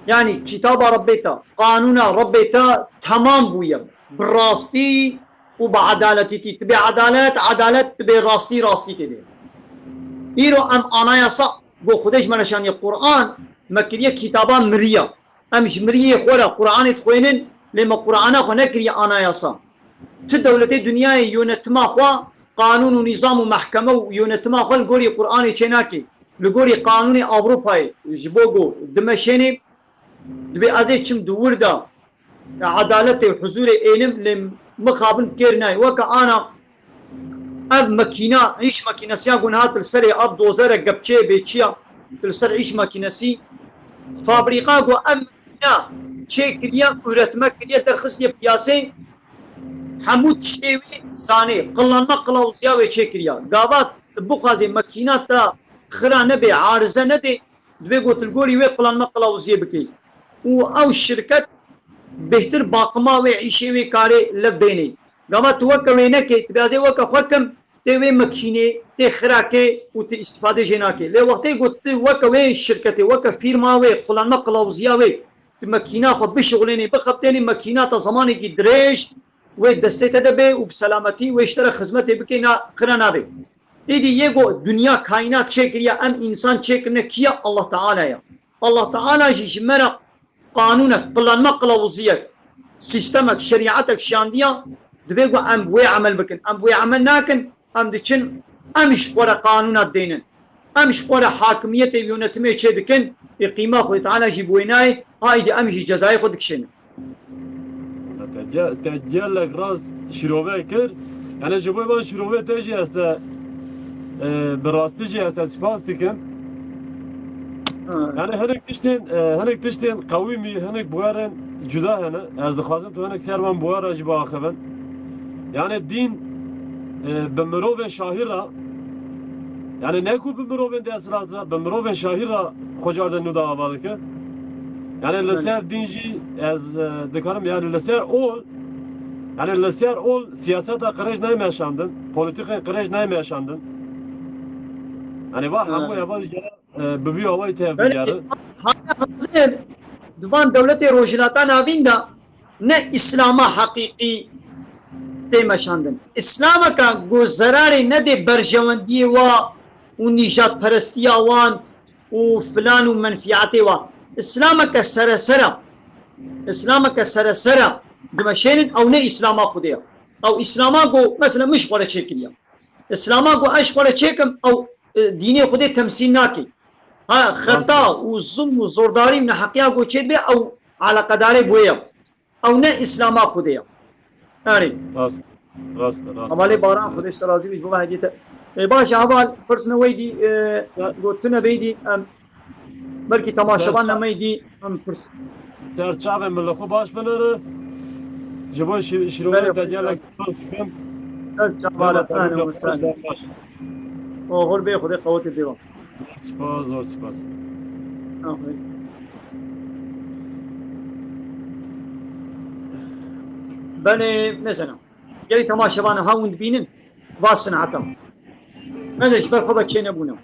yani kitaba Rebbê te, qanûna Rebbê te temam bûye. Bi rastî û bi edaletî tî. Tibe edalet, edalet tibe rastî, rastî tê de. Îro em anayasa ku Xwedê ji me re şandiye, Qur'an, me kiriye kitaba miriya. Em ji miriyê xwe re Qur'anê dixwênin, lê me Qur'ana xwe nekiriye anayasa. Ti dewletê dinyayê yönetima xwe, qanûn û nîzam û mehkeme û yönetima xwe li gorî Qur'anê çênake. Li gorî qanûnê Ewropayê, ji bo ku dimeşênê, dibê ez ê çim di wir de edaletê û huzûrê ênim, lê mixabin kêr nayê. Weke ana ev makîna, îş makînesiya ku niha tu li serê ev dozere gepçeyê bê çi ya, tu li ser îş makînesî, fabrîka ku ev makîna çêkiriye, üretme kiriye, derxistiye piyasê, hemû tiştê wî zanê, kullanma qilawuziya wê çêkiriye. Gava tu bixwazê makîna te xira nebe, arize nede, dibê ku tu li gorî wê kullanma qilawuziyê bikî. Û ew şirket bêhtir baqima wê, îşê wê karê lev bênê. Gava tu weke wê nekê, tu bêazê weke xwe kim, tê wê makînê, tê xirakê û tu îstîfadê jê nakê. Lê wextê ku tu weke wê şirketê, weke fîrma wê, kullanma qilawuziya wê, tu makîna xwe bişuxulênê, bixebitênê, makîna te zemanekî dirêj wê destê te de bê û bi selametî wê ji te re xizmetê bikê, na, xira nabê. Êdî yê ku dinya, kaînat çêkiriye, em însan çêkirine kî ye? Allah Teala ye. Allah Teala jî ji me re qanûnek, qilanme qilawuziyek, sîstemek, şerîetek şiyandiya, divê ku em bi wê emel bikin. Em bi wê emel nakin, em diçin, em ji xwe re qanûna dênin. Em ji xwe re hakimiyetê û yönetimê çê dikin, ê qîma Xwedê Teala jî bi wê nayê, aydî em jî cezayê xwe dikişênin. Te ge-, te gelek rast şîrove kir. Yani ji bo van şîrove te jî ez te, e, bi rastî jî ez te spas dikim. Ha. Yani hinek tiştên, e, hinek tiştên qewîmî, hinek buwerên cuda hene. Ez dixwazim tu hinek ser van buwera jî biaxivin. Yani dîn, e, bi mirovên şahî re, yani ne ku bi mirovên desthilat re, bi mirovên şahî re xwe car de nû de ava dike. Yani li ser din jî ez, e, dikarim, yani li ser ol, yani li ser ol siyaseta qirêj nayê meşandin, polîtîkên qirêj nayê meşandin. Yani va hemû eva, e, bi vî awayî tev digere. Haya hazir, di van dewletê Rojhilata Navîn de ne Îslama heqîqî tê meşandin. Îslameke ku zerarê nedê berjewendiyê wa û nîjadperestiya wan û filan û menfiyatê wa. Îslameke seresera, Îslameke seresera dimeşênin, ew ne Îslama Xwedê ye. Ew Îslama ku, mesela, min ji xwe re çêkiriye. Îslama ku ez ji xwe re çêkim, ew, e, dînê Xwedê temsîl nake. Ha, xeta û zulm û zordarî û neheqiya ku çêdibe, ew eleqedarê bi wê ye. Ew ne Îslama Xwedê ye. Erê. Rast, rast, rast, Hevalê rast. Baran, Xwedê ji te razî bî, ji bo hediyê te. E, baş e, heval, pirsine weydî, e, Sa- gotine beydî, em, belkî temaşevan Sa- nemeydî, em pirs- Ser çavê min li xwe baş binêre. Ji bo şî-, şîrovê Belê, te gelek spas dikim. Ser çava, Dema te ahlen bî we sehlen. Baş. Oxir bê, Xwedê qewetê dê we. Zor spas, zor spas. Aferin. Belê, mesela, gelî temaşevana ha hûn dibînin, va sineta. Me de ji ber xwe de çênebûne.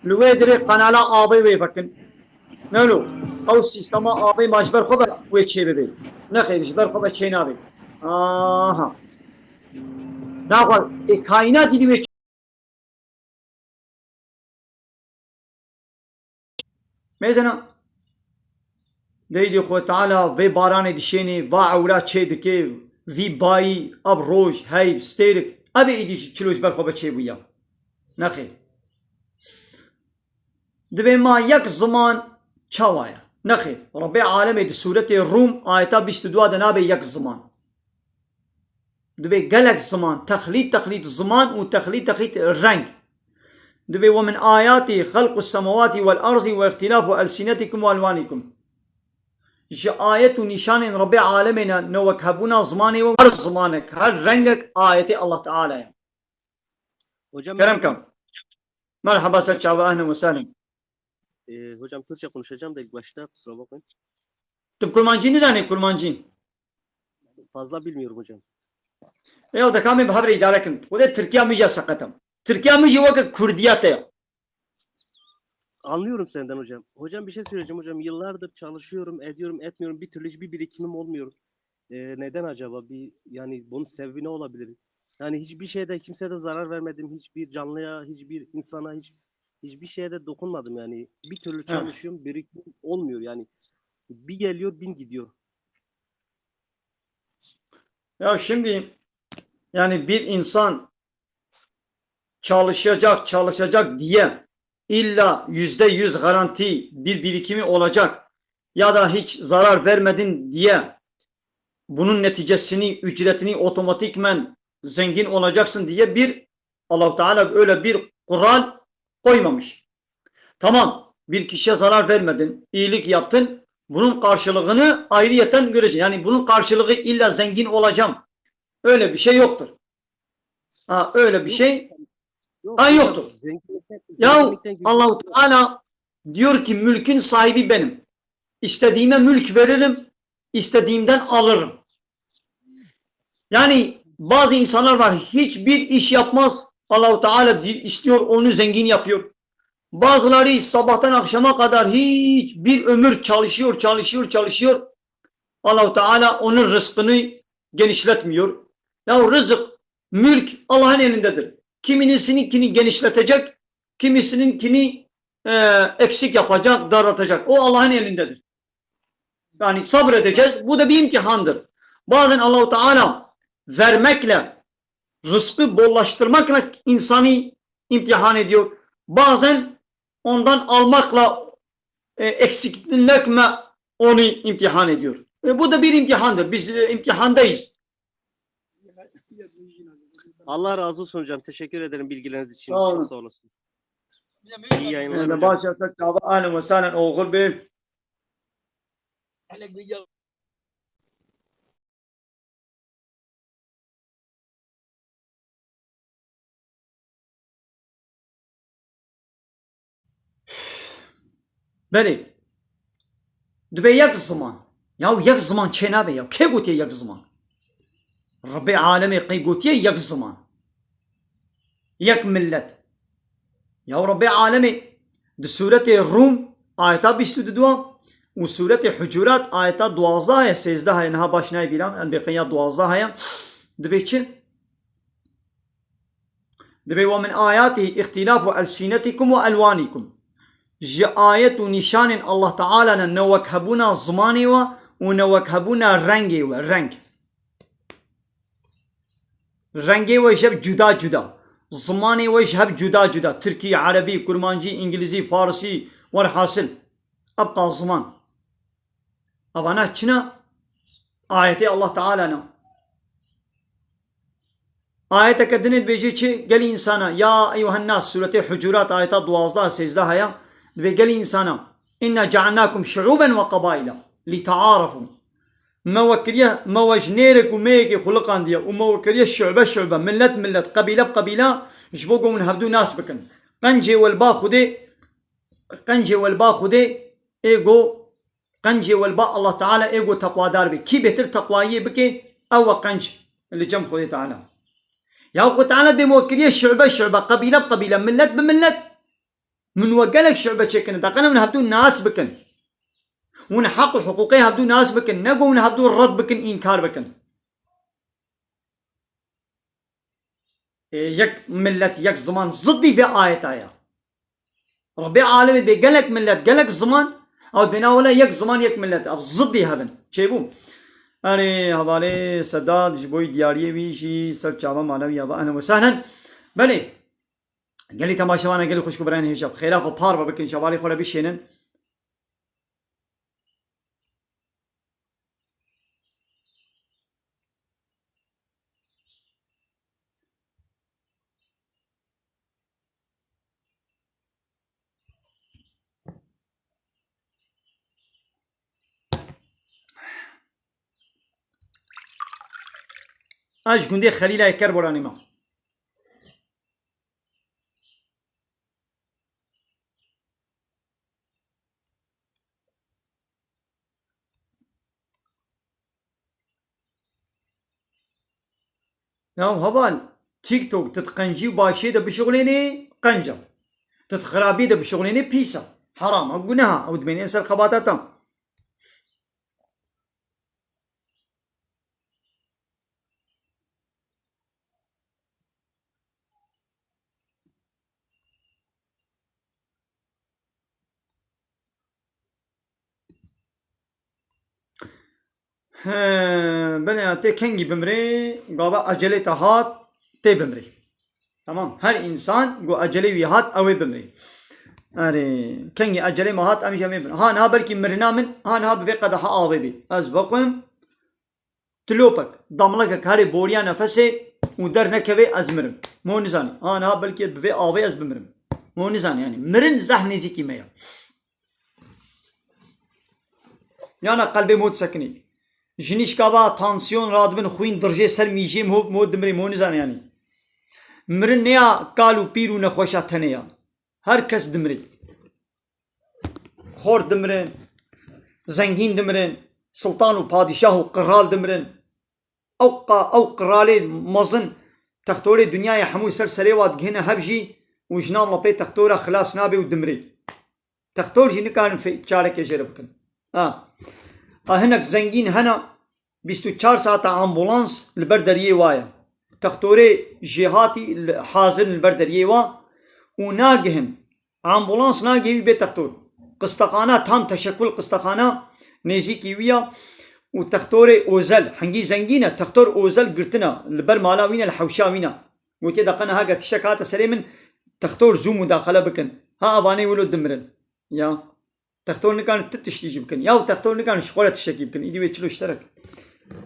Li wê dirê kanala avê wê vekin. Ne lo, ew sîstema avê ma ji ber xwe de wê çê bibe. Nexêr, ji ber xwe de çê nabe. Aha. Naxwe, ê kaînatî dî wê Mêzena, deydî Xwe Teala vê baranê dişênê, va ewra çê dike, vî bayî, ev roj, heyv, stêrik, ev ê îdî ji çilo ji ber xwe ve çêbûya. Nexêr. Divê ma yek ziman çawa ye? Nexêr. Rebbê alemê di sûretê Rûm ayeta bîst û dua de nabe yek ziman. Divê gelek ziman, texlît, texlît ziman û texlît, texlît reng. Divê "Ve min ayatî xelqus semawatî vel arzî ve îxtîlafu elsînetikum ve elwanikum." Ji ayet û nîşanên Rebbê alemê ne, ne wekhebûna zimanê we, her zimanek, her rengek ayetê Allah Teala ye. Hocam, Kerem kam. Merhaba, ser çava, ahlen ve sahlen. E, hocam, Türkçe konuşacağım da ilk başta, kusura bakmayın. Tu kurmancî nizanî, kurmancî? Fazla bilmiyorum hocam. Ya, da kamê bi hev re îdare kin. Xwedê Tirkiya min jî seqet e. Tirkiya min jî weke Kurdiya te ye. Anlıyorum senden hocam. Hocam, bir şey söyleyeceğim hocam. Yıllardır çalışıyorum, ediyorum, etmiyorum. Bir türlü hiçbir birikimim olmuyor. E, neden acaba? Bir, yani bunun sebebi ne olabilir? Yani hiçbir şeyde, kimseye de zarar vermedim. Hiçbir canlıya, hiçbir insana, hiç, hiçbir şeye de dokunmadım yani. Bir türlü Heh. çalışıyorum, birikim olmuyor yani. Bir geliyor, bin gidiyor. Ya şimdi, yani bir insan çalışacak, çalışacak diye illa yüzde yüz garanti bir birikimi olacak ya da hiç zarar vermedin diye bunun neticesini, ücretini otomatikmen zengin olacaksın diye bir, Allahu Teala öyle bir kural koymamış. Tamam, bir kişiye zarar vermedin, iyilik yaptın, bunun karşılığını ayrıyeten göreceksin. Yani bunun karşılığı illa zengin olacağım. Öyle bir şey yoktur. Ha, öyle bir Yok, şey yok ha, hocam, yoktur. Zenginlikten, Ya zenginlikten geliyor. Allahu Teala diyor ki, "Mülkün sahibi benim. İstediğime mülk veririm, istediğimden alırım." Yani bazı insanlar var, hiçbir iş yapmaz. Allahu Teala di-, istiyor, onu zengin yapıyor. Bazıları sabahtan akşama kadar hiç bir ömür çalışıyor, çalışıyor, çalışıyor. Allahu Teala onun rızkını genişletmiyor. Ya rızık, mülk Allah'ın elindedir. Kimisininkini genişletecek, kimisininkini, e, eksik yapacak, daraltacak. O Allah'ın elindedir. Yani sabredeceğiz. Bu da bir imtihandır. Bazen Allahu Teala vermekle, rızkı bollaştırmakla insanı imtihan ediyor. Bazen ondan almakla, e, eksiltmekle onu imtihan ediyor. E, bu da bir imtihandır. Biz, e, imtihandayız. Allah razı olsun hocam. Teşekkür ederim bilgileriniz için. Sağ olun. Çok sağ olasın. İyi yayınlar hocam. Baş çava, ahlen ve sahlen, oxir bê. Belê. Dibe yek ziman. Ya yek ziman çênabe ya. Kê gotiye yek ziman? Rebbê alemê qey gotiye yek ziman. Yek millet. Ya Rebbê alemê di sûretê Rûm ayeta bîst û du û sûretê Hucurat ayeta duwazdeh heye, sêzdeh heye, niha baş nayê bîran, em bêqe ya duwazdeh heye. Dibê çi? Dibê: "Ve min ayatihi ihtilafu elsinetikum ve elwanikum." Ji ayet û nîşanên Allah Teala ne newekhebûna zimanê we û newekhebûna rengê we, reng. Rengê we ji hev cuda cuda. Zimanê we ji hev cuda cuda. Tirkî, erebî, kurmancî, îngilîzî, farisî, werhasil. Ebqa ziman. Evana çi ne? Ayetê Allah Teala ne. Ayeteke dinê dibêje çi? Gelî însana, ya eyyuhen nas, sûretê Hucurat, ayeta duwazdeh, sêzdeh heye. Dibê gelî însana, "Inna cealnakum şuuben ve qabaila li taarafu." Me we kiriye, me we ji nêrek û mêyekê xuliqandiye û me we kiriye şube şube, millet millet, qebîle bi qebîle, ji bo ku hûn hevdû nas bikin. Qencê we li ba Xwedê, qencê we li ba Xwedê ê go, qencê we li ba Allah Teala ê go teqwadar be. Kî bêtir teqwayiyê bike, ew e qenc li cem Xwedê Teala. Ya Xwedê Teala dê me we kiriye şube şube, qebîle bi qebîle, millet bi millet. Min we gelek şube çêkirine, daqene hûn hevdû nas bikin. Hûn heq û hiqûqê hevdû nas bikin, ne ku hûn hevdû red bikin, înkar bikin. Ê, yek millet, yek ziman ziddî vê ayeta ye. Rebbê alemê dê gelek millet, gelek ziman, ew dibêna wele yek ziman, yek millet, ev ziddî hev in. Çêbû. Erê, hevalê Sedat, ji bo diyariyê wî jî ser çava mane wî ya ve, ehlen ve sehlen. Belê. Gelî temaşevana, gelî xwişk û birayên hêja, xêra xwe parve bikin, şevalê xwe re bişênin. Ez ji gundê Xelîlayê Kerboranê me. Ya heval, TikTok, tu di qencî û başiyê de bişuxulênê, qenc e. Tu di xirabiyê de bişuxulênê, pîs e. Heram e, guneh e. Ew dimênê ser xebata te. He, belê ya, tê kengî bimrê, gava ecelê te hat, tê bimrê. Tamam, her insan ku ecelê wî hat, ew ê bimrê. Erê, kengî ecelê me hat, em jî em ê bimrê. Ha niha belkî mirina min, ha niha bi vê qedeha avê bê. Ez vexwim, tilopek, damlekek herê boriya nefesê û dernekevê, ez mirim. Mo nizanî. Ha niha belkî bi vê avê ez bimirim. Mo nizanî, yanî mirin zehf nêzîkî me ya. Yana qelbê mo disekinî. Jinîşka va tansiyon radibin, xwîn dirjê ser mîjiyê mo, mo dimrê, mo nizanî yanî. Mirin neya kal û pîr û nexweşa tenê ya. Her kes dimrê. Xort dimirin, zengîn dimirin, sultan û padîşah û qral dimirin. Ew qa-, ew qiralê mezin textorê dinyayê hemû ser serê wa digihîne hev jî û ji nav lepê textora xilas nabe û dimrê. Textor jî nikarin fê-, çarekê jê re bikin. Ha. Ha, hinek zengîn hene, bîst û çar saeta ambulans li ber deriyê wa ye. Textorê jêhatî li, hazir in li ber deriyê wa û nagihin. Ambulans nagihî wî bê textor. Qistexana tam teşekul qistexana nêzîkî wî ya û textorê ozel, hingî zengîn e, textor ozel girtine, li ber mala wî ne, li hewşa wî ne. Gotiye, deqe niha ge tiştek hate serê min, textor zû mudaxele bikin. Ha evanê wilo dimirin. Ya. Textor nikarin ti tiştî jî bikin. Ya textor nikarin ji xwe re tiştekî bikin. Îdî wê çilo ji te re.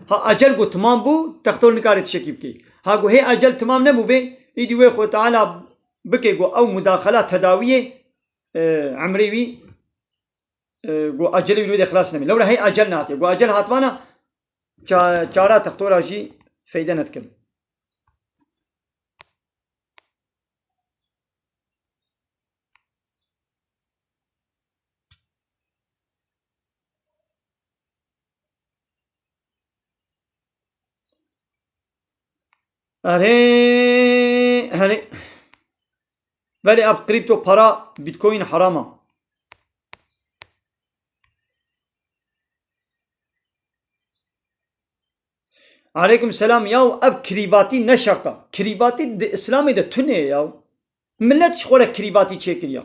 Ha ecel ku timam bû, textor nikare tiştekî bike. Ha ku hê ecel timam nebû bê, îdî wê Xwe Teala bike ku ew mudaxela tedawiyê, e, emrê wî, e, ku ecelê wî li wê de xilas nebe. Lewra hey ecel nehatiye. Ku ecel hatibana ça-, çara textora jî feyde nedikin. Erê, herê. Belê ev kripto para, Bitcoin heram e. Aleykum selam. Yaw ev kirîvatî ne şert e. Kirîvatî di Îslamê de tune ye yaw. Millet ji xwe re kirîvatî çêkiriye.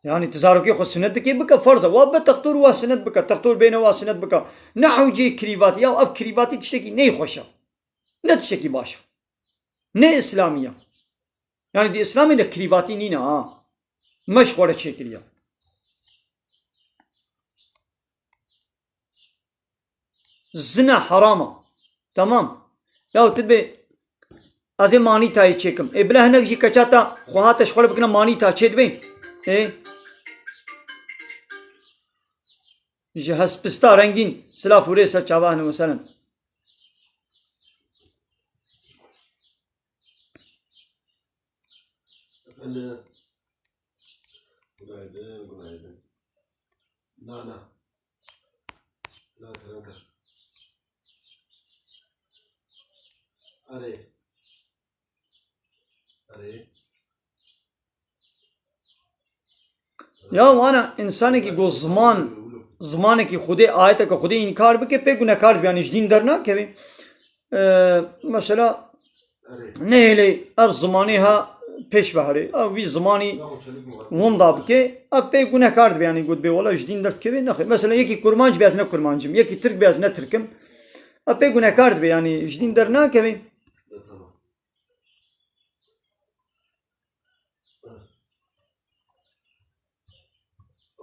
Yani tu zarokê xwe sinet dikê, bike, ferz e. Wa be textor wa sinet bike, textor bêne wa sinet bike. Ne hewceyê kirîvatî. Yaw ev kirîvatî tiştekî neyxweş e. Ne tiştekî baş e. Ne Îslamî ye. Yani di Îslamê de kirîvatî nîne ha. Me ji xwe re çêkiriye. Zina heram e. Tamam. Ya tu bê, ez ê manîtayê çêkim. Ê bila hinek jî keça te xwe hate ji xwe re bikine manîta çê dibê. Ê? Ji hespista rengîn, silav û rê ser çava hene, weselem. Efendim. Günaydın, günaydın. Na, na. Na, na, na. Erê. Erê. Ya wana, însanekî ku ziman, zimanekî Xwedê, ayeteke Xwedê înkar bike, pê gunekar dibe, yanî ji dîn dernakeve. Ee, mesela, nehêlê ev zimanê ha pêş ve herê. Ev vî zimanî winda bike, ev pê gunekar dibe, yanî got bê wela ji dîn derdikeve, nexêr. Mesela yekî kurmanc be, ez ne kurmanc im, yekî tirk be, ez ne tirk im. Ev pê gunekar dibe, yanî ji dîn dernakeve.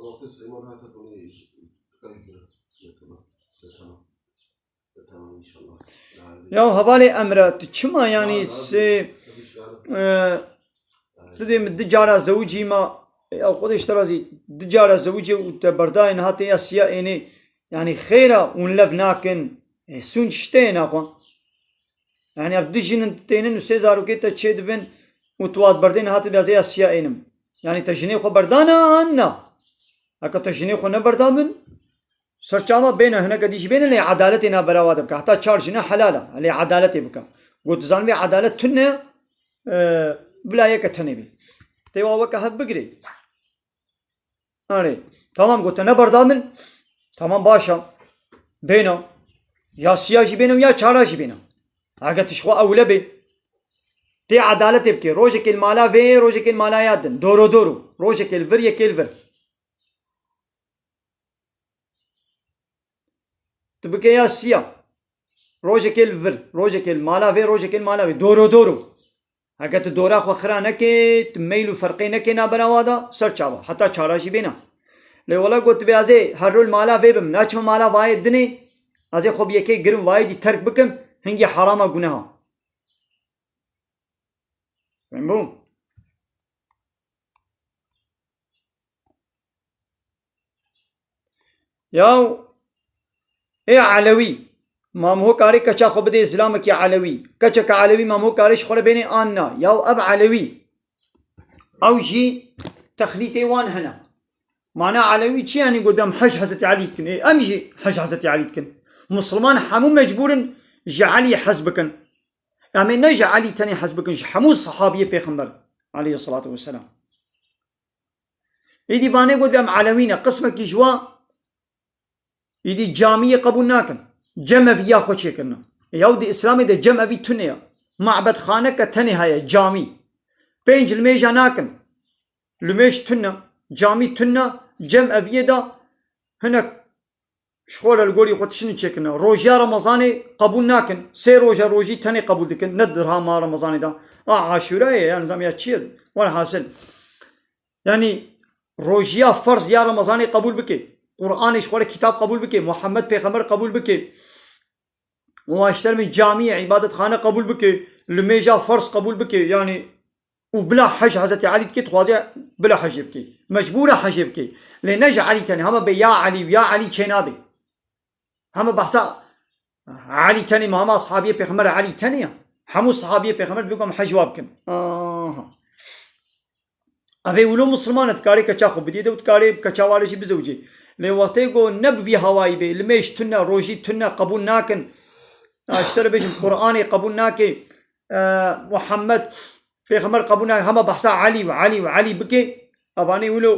Ama kız Süleyman Hakan bunu kayıtlı. Tamam. Tamam inşallah. Ya hevalê Emre, tu çima yani Ya, se, abi, e, tabii ki. Tu dê min du cara zewicî ma, ya Xwedê ji te razî, du cara zewicê û te berdayê niha tê ya siya ênê. Yani xêra hûn lev nakin. E, sûnc ji te yê naxwe. Yani ev du jin in tênin û sê zarokê te çê dibin û tu wat berdê niha tê de ez ê ya siya ênim. Yani te jinê xwe berdana an na? Heke te jinê xwe neberda min, ser çava bêne, hineke dî jî bêne, lê edaletê navbera wa de bike. Heta çar jine helal e, lê edaletê bike. Got, dizanim vê edalet tune, e, bila yeke tenê bî. Tê wa weke hev bigirê. Erê, tamam, got, te neberda min. Tamam, baş e. Bêne. Ya siya jî bêne û ya çara jî bêne. Eger tu ji xwe ewle bê. Tê edaletê bikê. Rojekê li mala vê, rojekê li mala ya din. Doro doro. Rojekê li vir, yekê li vir. Tu bike ya siya. Rojekê li vir, rojekê li mala vê, rojekê li mala vê. Doro doro. Heke tu dora xwe xira nekê, tu meyl û ferqê nekê navbera wa de, ser çava. Heta çara jî bêna. Lê wela got, tu bê ez ê her rol mala vê bim. Naçime mala vayê dinê, ez ê xwe bi yekê girim vayê dî terk bikim, hingî herama guneha. Fehmbû? Yaw, ê Elewî, ma miho karê keça xwe bidê zilamekî Elewî. Keçeke Elewî ma miho karê ji xwe re bênê an na. Yaw ev Elewî. Ew jî texlîtê wan hene. Mana Elewî çi, yanî got em hej Hezretî Elî dikin. Ê, em jî hej Hezretî Elî dikin. Musulman hemû mecbûr in ji Elî hez bikin. Em ê ne ji Elî tenê hez bikin, ji hemû sahabiyê Pêxember aleyhissalatu vesselam. Êdî vanê got em Elewî ne, qismekî ji wa êdî camiyê qebûl nakin. Cem evî ya xwe çêkirine. Yaw di Îslamê de cem evî tune ye. Mabedxaneke tenê heye, camî. Pênc limêja nakin. Limêj tune, camî tune, cem eviyê de hinek ji xwe re li gorî xwe tiştî çêkirine. Rojiya Remezanê qebûl nakin. Sê roja rojî tenê qebûl dikin. Ne di rama Remezanê de. A Aşûrayê ye, yan zam ya çi ye? Welhasil. Yanî rojiya ferz ya Remezanê qebûl bike. Qur'anê ji xwe re kitab qebûl bike. Muhammed Pêxember qebûl bike. Û aşter min camiyê, îbadetxane qebûl bike. Limêja ferz qebûl bike. Yanî û bila hej Hezretî Elî dikê, dixwaze bila hejê bikê. Mecbûr e hejê bikê. Lê ne ji Elî tenê. Hema bê ya Elî û ya Elî çê nabe. Hema behsa Elî tenê, ma hema sahabiyê Pêxember Elî tenê ya. Hemû sahabiyê Pêxember dibê ku em hej wa bikin. Aha. Evê wilo musulman e, dikarê keça xwe bidî de û dikarê keça wale jî bizewicê. Lê wextê ku ne bi vî hawayî bê, limêj tune, rojî tune, qebûl nakin. Ya, ji te re bêjim, Qur'anê qebûl nake, e, Muhammed Pêxember qebûl nake, hema behsa Elî û Elî û Elî bike, evanê wilo,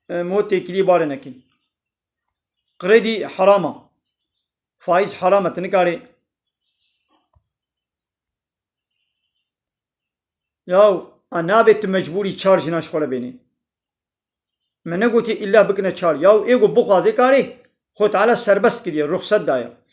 e, mo têkiliyê bare nekin. Kredî heram e. Faîz heram e, tu nikarê. Yaw, a nabê tu mecbûrî çar jina ji xwe re bênê. Me negotî îlla bikine çar. Yaw, ê ku bixwazê karê, Xwe Teala serbest kiriye, ruxset daye.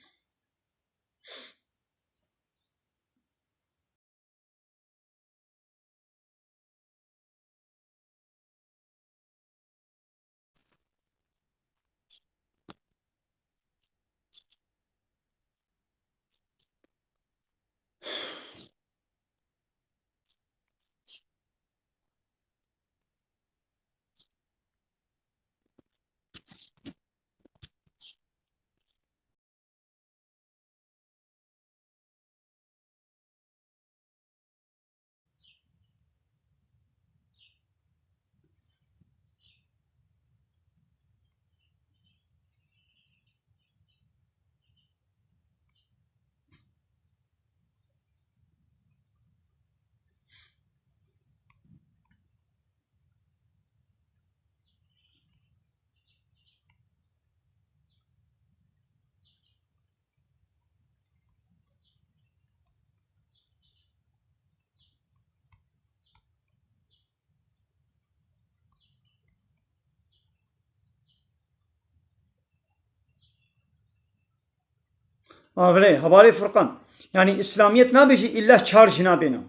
Avirê, hevalê Furqan. Yanî, îslamiyet nabêjî îlla çar jina bêne.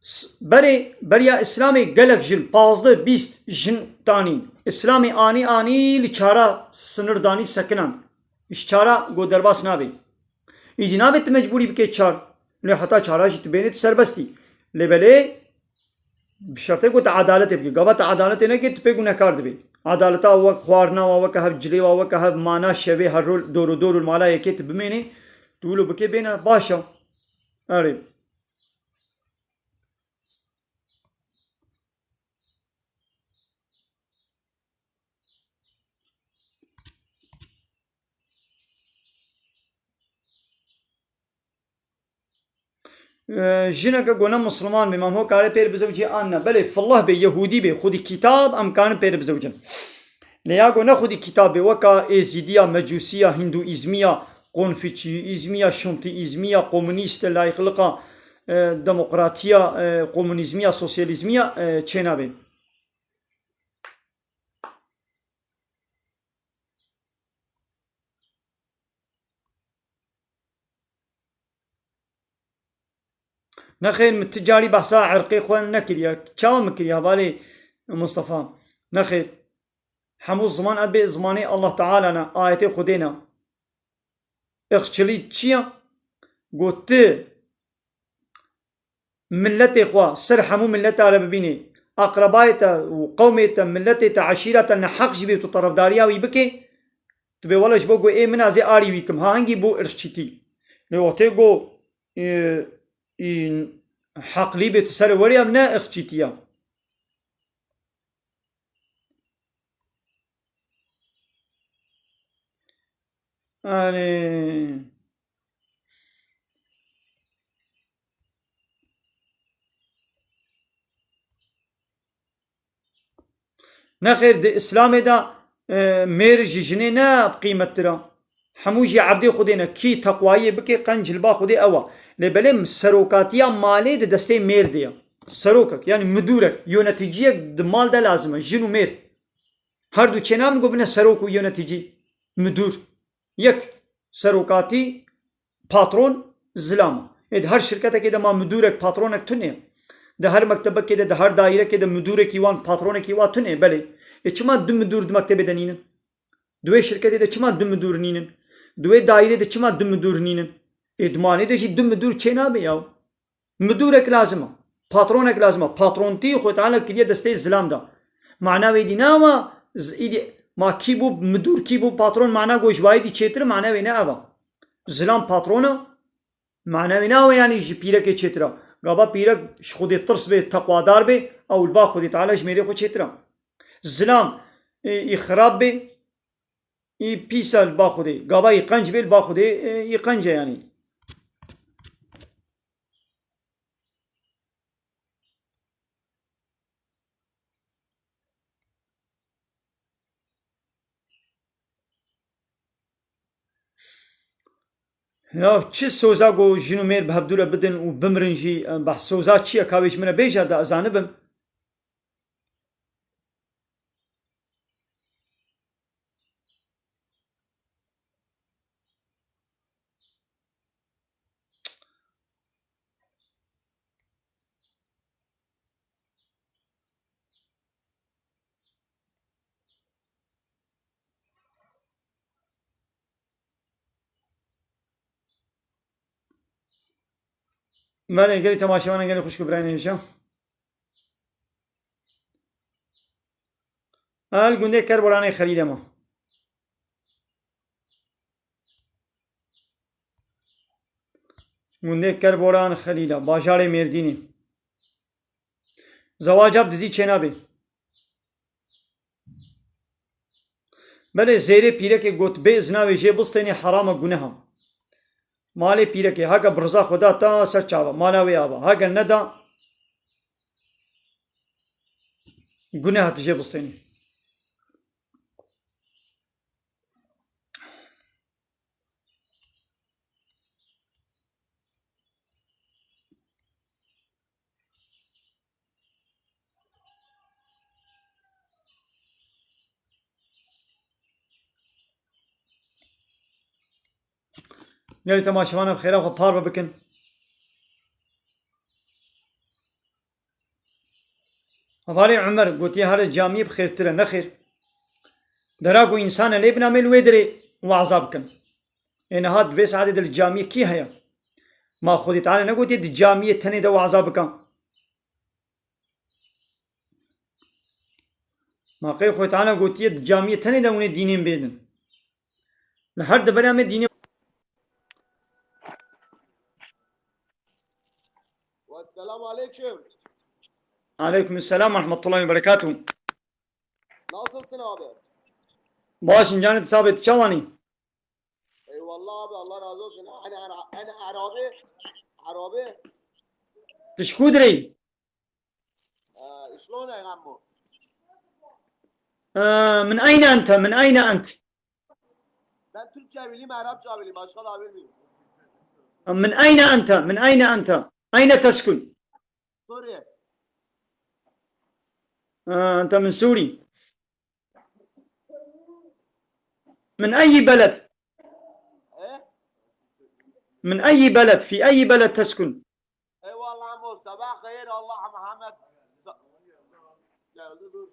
S-, berê, beriya Îslamê gelek jin, pazdeh, bîst jin tanî. Îslamê anî, anî li çara sinir danî, sekinand. Ji çara got derbas nabe. Îdî nabe tu mecbûrî bike çar. Lê heta çara jî tu bênê tu serbestî. Lê belê bi şertê ku tu edaletê bikî. Gava tu edaletê nekê, tu pê gunekar dibê. Edaleta wek xwarina wa, weke hev cilê wa, weke hev mana şevê her rol dor û dor û mala yekê tu bimênê, tu wilo bikê bêne baş e. Erê. Ee, jineke ku ne Musliman be, mam ho kare pêr bizewcî an ne. Belê, fillah be, Yehûdî be, xwedî kitab, em karin pêr bizewcin. Lê ya ku ne xwedî kitab be, weka Êzîdiya, Mecûsiya, Hîndûîzmiya, Konfûçyîzmiya, Şintîîzmiya, komunîst, layîqliqa, e, demokratiya, e, komunîzmiya, sosyalîzmiya, e, çênabe. Nexêr, min ti carî behsa irqê xwe nekiriye. Çawa min kiriye, hevalê Mustafa? Nexêr. Hemû ziman, ez bê zimanê Allah Teala ne, ayetê Xwedê ne. Irqçilî çi ye? Got, tu miletê xwe ser hemû mileta re bibînî, aqrebayê te û qewmê te, miletê te, eşîra te neheq jî bê, tu terefdariya wî bikê, tu bê wele ji bo ku ê min ez ê arî wî kim. Ha, hingî bû irqçîtî. Lê wextê ku, e, e, heqlî bê tu ser werî, ev ne irqçîtî ye. Erê. Nexêr, di Îslamê de, e, mêr ji jinê ne bi qîmettir e. Hemû jî ebdê Xwedê ne. Kî teqwayiyê bike, qenc li ba Xwedê ew e. Lê belê serokatiya malê di destê mêr de ye. Serokek, yanî midûrek, yöneticiyek di mal de lazim e. Jin û mêr. Her du çênabin ku bine serok û yöneticî, midûr. Yek serokatî, patron, zilam. Ê di her şirketekê de ma midûrek, patronek tune ye. Di her mektebekê de, di her dairekê de midûrekî wan, patronekî wa tune ye, belê. Ê çima du midûr di mektebê de nînin? Di wê şirketê de çima du midûr nînin? Di wê daîrê de çima du midûr nînin? Ê di malê de jî du midûr çênabe yaw. Midûrek lazim e. Patronek lazim e. Patrontî Xwedê Teala kiriye destê zilam de. Mana wê dî ne ew e, z-, îdî ma kî bû midûr, kî bû patron, mana ku ji wayî dî çêtir e, mana wê ne ev e. Zilam patron e, mana wê ne ew e, yanî ji pîrekê çêtir e. Gava pîrek ji Xwedê tirs bê, teqwadar bê, ew li ba Xwedê Teala ji mêrê xwe çêtir e. Zilam, e, î xirab bê, Î pîs e li ba Xwedê. Gava î qenc bê li ba Xwedê, e, î qenc e yanî. Ya çi soza ku jin û mêr bi hevdû re bidin û bimirin jî, e, behs soza çi ye? Ka wê ji min re bêje de ez zanibim. Belê, gelî temaşevanan, gelî xwişk û birayên hêja. Li gundê Kerboranê Xelîl e ma. Gundê Kerboran Xelîl e, bajarê Mêrdînê. Zewaca bi dizî çênabê. Belê, zêrê pîrekê got, bê izna wê jê bistênê, heram e, guneh e. Malê pîrekê, heke bi riza xwe da ta ser çava, mala wê ava. Heke neda, guneh e tu jê bistênî. Gelî temaşevanan bi xêra xwe parve bikin. Hevalê Umer gotiye, here camiyê bi xêrtir e, nexêr. Dera ku însan e lê binamê li wê dirê waza bikin. Ê niha di vê saetê de li camiyê kî heye? Ma Xwedê Teala negotiye di camiyê tenê de waza bikin? Ma qey Xwedê Teala gotiye di camiyê tenê de hûnê dînên bêdin? Li her deverê em ê dînê. Esselamu aleyküm. Aleyküm selam ve rahmetullahi ve berekatuhu. Nasılsın abi? Baş in canê tu sabê, tu çawanî? Eyvallah abi, Allah razı olsun. Hani Ara-, hani Arabi, Arabi. Tu ji ku dirê yî? Ee, şlone Gambo? Ee, min eyne ente, min eyne ent? Ben Türkçe bileyim, Arapça bileyim, başka da bilmiyorum. Min eyne ente, min eyne ente? Eyne teskun? Suriye. Ee, ente min Sûrî. Min eyyi beled? E? Min eyyi beled? Fi eyyi beled teskun? Eyvallah Gambo, sabah hayır, Allah Muhammed. Sa-, geldi, dur.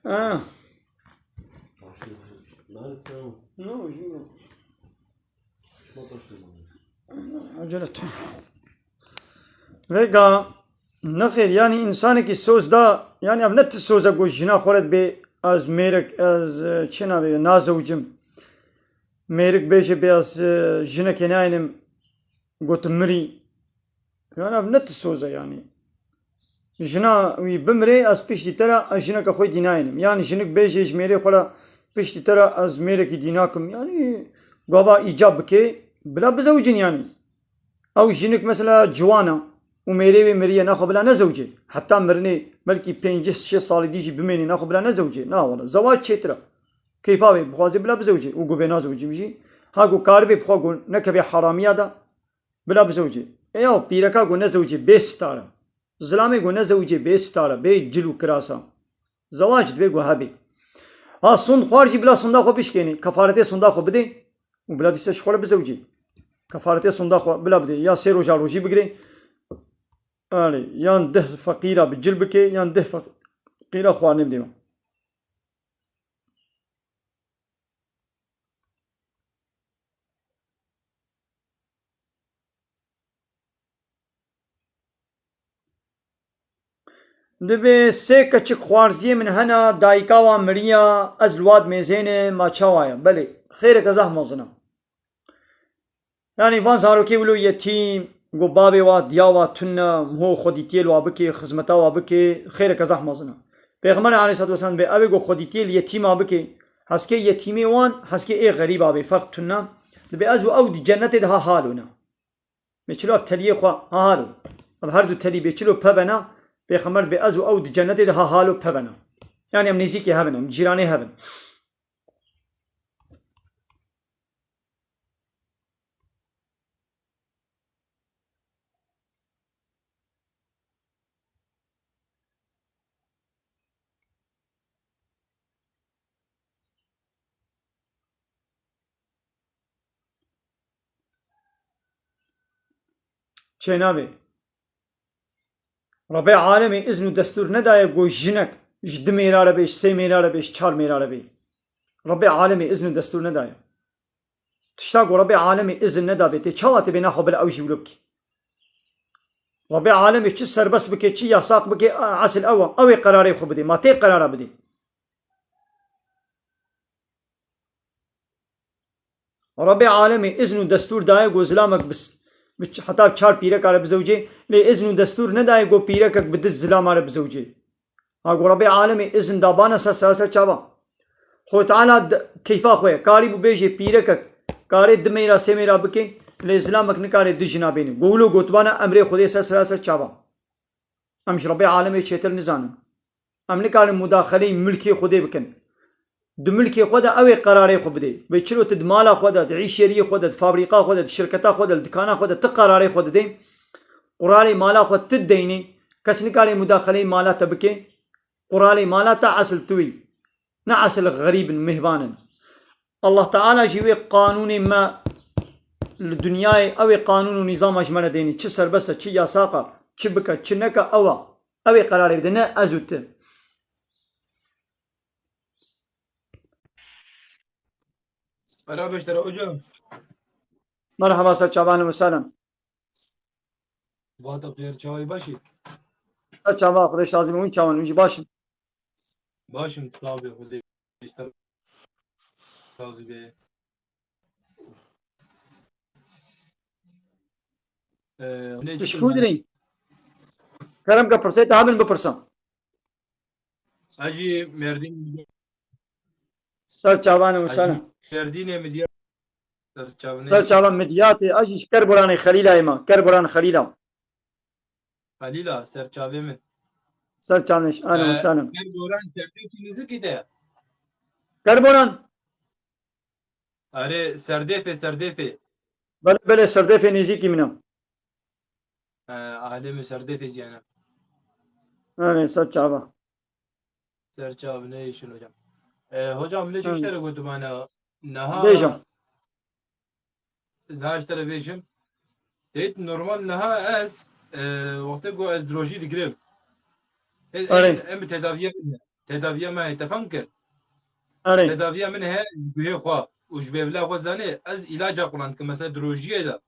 Ha. No, jû. Acele çi? Vêga nexêr, yanî însanekî soz da, yanî ev ne ti soz e ku jina xwe re dibê ez mêrik, ez, e, çi navê, nazewicim. Mêrik bêje bê ez, e, jinekê nayênim, gotim mirî. Yanî ev ne ti soz e yanî. Jina wî bimirê, ez piştî te re, ez jineke xwe dî nayênim. Yan jinik bêjê ji mêrê xwe re, piştî te re ez mêrekî dî nakim. Yanî gava îcab bike, bila bizewicin yanî. Ew jinik mesela ciwan e û mêrê wê miriye, naxwe bila nezewicê. Heta mirinê belkî pêncî şêst salî dî jî bimênê, naxwe bila nezewicê. Na wele, zewac çêtir e. Keyfa wê bixwazê bila bizewicê û ku vê nazewicî jî. Ha ku karibê bixwe ku nekeve haramiya de, bila bizewicê. E ya pîreka ku nezewicê bê star e. Zilamê ku nezewicê bê star e, bê cil û kiras e. Zewac divê ku hebê. Ha sund xwar jî bila sunda xwe bişkênê. Kefaretê sunda xwe bidê û bila dîsa ji xwe re bizewicê. Kefaretê sunda xwe bila bidê. Ya sê roja rojî bigirê. Erê, yan deh feqîra bi cil bikê, yan deh feqîra xwarinê bidê. Dibê sê keçik xwarziyê min hene, dayika wan miriya, ez li wa dimêzêne, ma çawa ye? Belê, xêreke zehf mezin e. Yanî van zarokê wilo yetîm, go babê wa, diya wa tune, ho xwedîtiyê li wa bikê, xizmeta wa bikê, xêreke zehf mezin e. Pêxemberê aleyhisselatu vesselam dibê ew ê go xwedîtiyê li yetîma bikê, heskê yetîmê wan, heskê ê xerîba bê, ferq tune. Dibê ez û ew di cennetê de ha halo ne. Bê çilo ev teliyê xwe ha halo. Ev her du telî bê çilo pevena, Pêxember dibê ez û ew di cennetê de ha halo pevena. Yanî em nêzîkê hev in, em cîranê hev in. Çênavê. Rebê alemê izn û destûr nedaye ku jinek ji du mêra re bê, ji sê mêra re bê, ji çar mêra re bê. Rebê alemê izn û destûr nedaye. Tişta ku Rebê alemê izin nedabê, tê çawa tê bê naxwe bila ew jî wilo bikê? Rebê alemê çi serbest bike, çi yasak bike, a-, esil ew e. Ew ê qerarê xwe bidê. Ma tê qerara bidê. Rebê alemê izn û destûr daye ku zilamek bis-, bi ç-, heta çar pîreka re bizewicê, lê izn û destûr nedaye ku pîrekek bi du zilama re bizewicê. Ha ku Rebê alemê izin dabana ser, ser, ser çava. Xwe Teala d-, keyfa xwe ye. Karî bû bêjê pîrekek karê du mêra sê mêra bike, lê zilamek nikare du jina bêne. Ku wilo gotibana emrê Xwedê ser, ser, ser çava. Em ji Rebê alemê çêtir nizanin. Em nikarin mudaxeleyê milkê Xwedê bikin. Di milkê xwe de ew ê qerarê xwe bidê. Wê çilo tu di mala xwe de, di îşyeriyê xwe de, di fabrîka xwe de, di şirketa xwe de, li dikana xwe de tu qerarê xwe didê, qurarê mala xwe tu dideynî, kes nikare mudaxeleyê mala te bike. Qurarê mala te esil tu yî. Ne esil xerîb in, mêhvan in. Allah Teala jî wê qanûnê me li dinyayê, ew ê qanûn û nîzama ji me re deynî. Çi serbest e, çi yasak e, çi bike, çi neke, ew e. Ew ê qerarê bide, ne ez û tu. Merhaba, Beşter Hoca. Merhaba, ser çavan û salam. Vata xêr, çawayî başî? Ser çava, Xwedê şazî be, hûn çawan, hûn jî baş in? Baş im, sağ be, Xwedê Beşter razî be. Ee, ne Ji çi kû dirê? Kerem ke pirsê te hebin bipirsan. Ez jî Mêrdîn. Ser çavan û Ez jî sana. Mêrdînê Midyat. Ser çavnê. Ser çavan Midyatê, ez jî ji Kerboranê Xelîlayê me. Kerboran Xelîla. Xelîla, ser çavê min. Ser çavnê, ahlan Ee, û sahlan. Kerboran Serdêfê nêzîkî te ye? Kerboran? Erê, Serdêfê, Serdêfê. Belê, belê, Serdêfê nêzîkî min e. Ee, ahlê min Serdêfê jî hene. Erê, ser çava. Ser çav ne işin hocam. Ee, hocam, ne Hı. çeştere gotu bana? Niha Bêjim. Niha ji te re bêjim. Têt normal niha ez, e, wextê ku ez rojî digirim. Ê, Erê. em, em tedaviye min, tedaviye me heye, te fem kir? Erê. Tedaviye min heye ji guhê xwe û ji bêvila xwe zanê, ez îlaca qulan dikim, mesela di rojiyê de.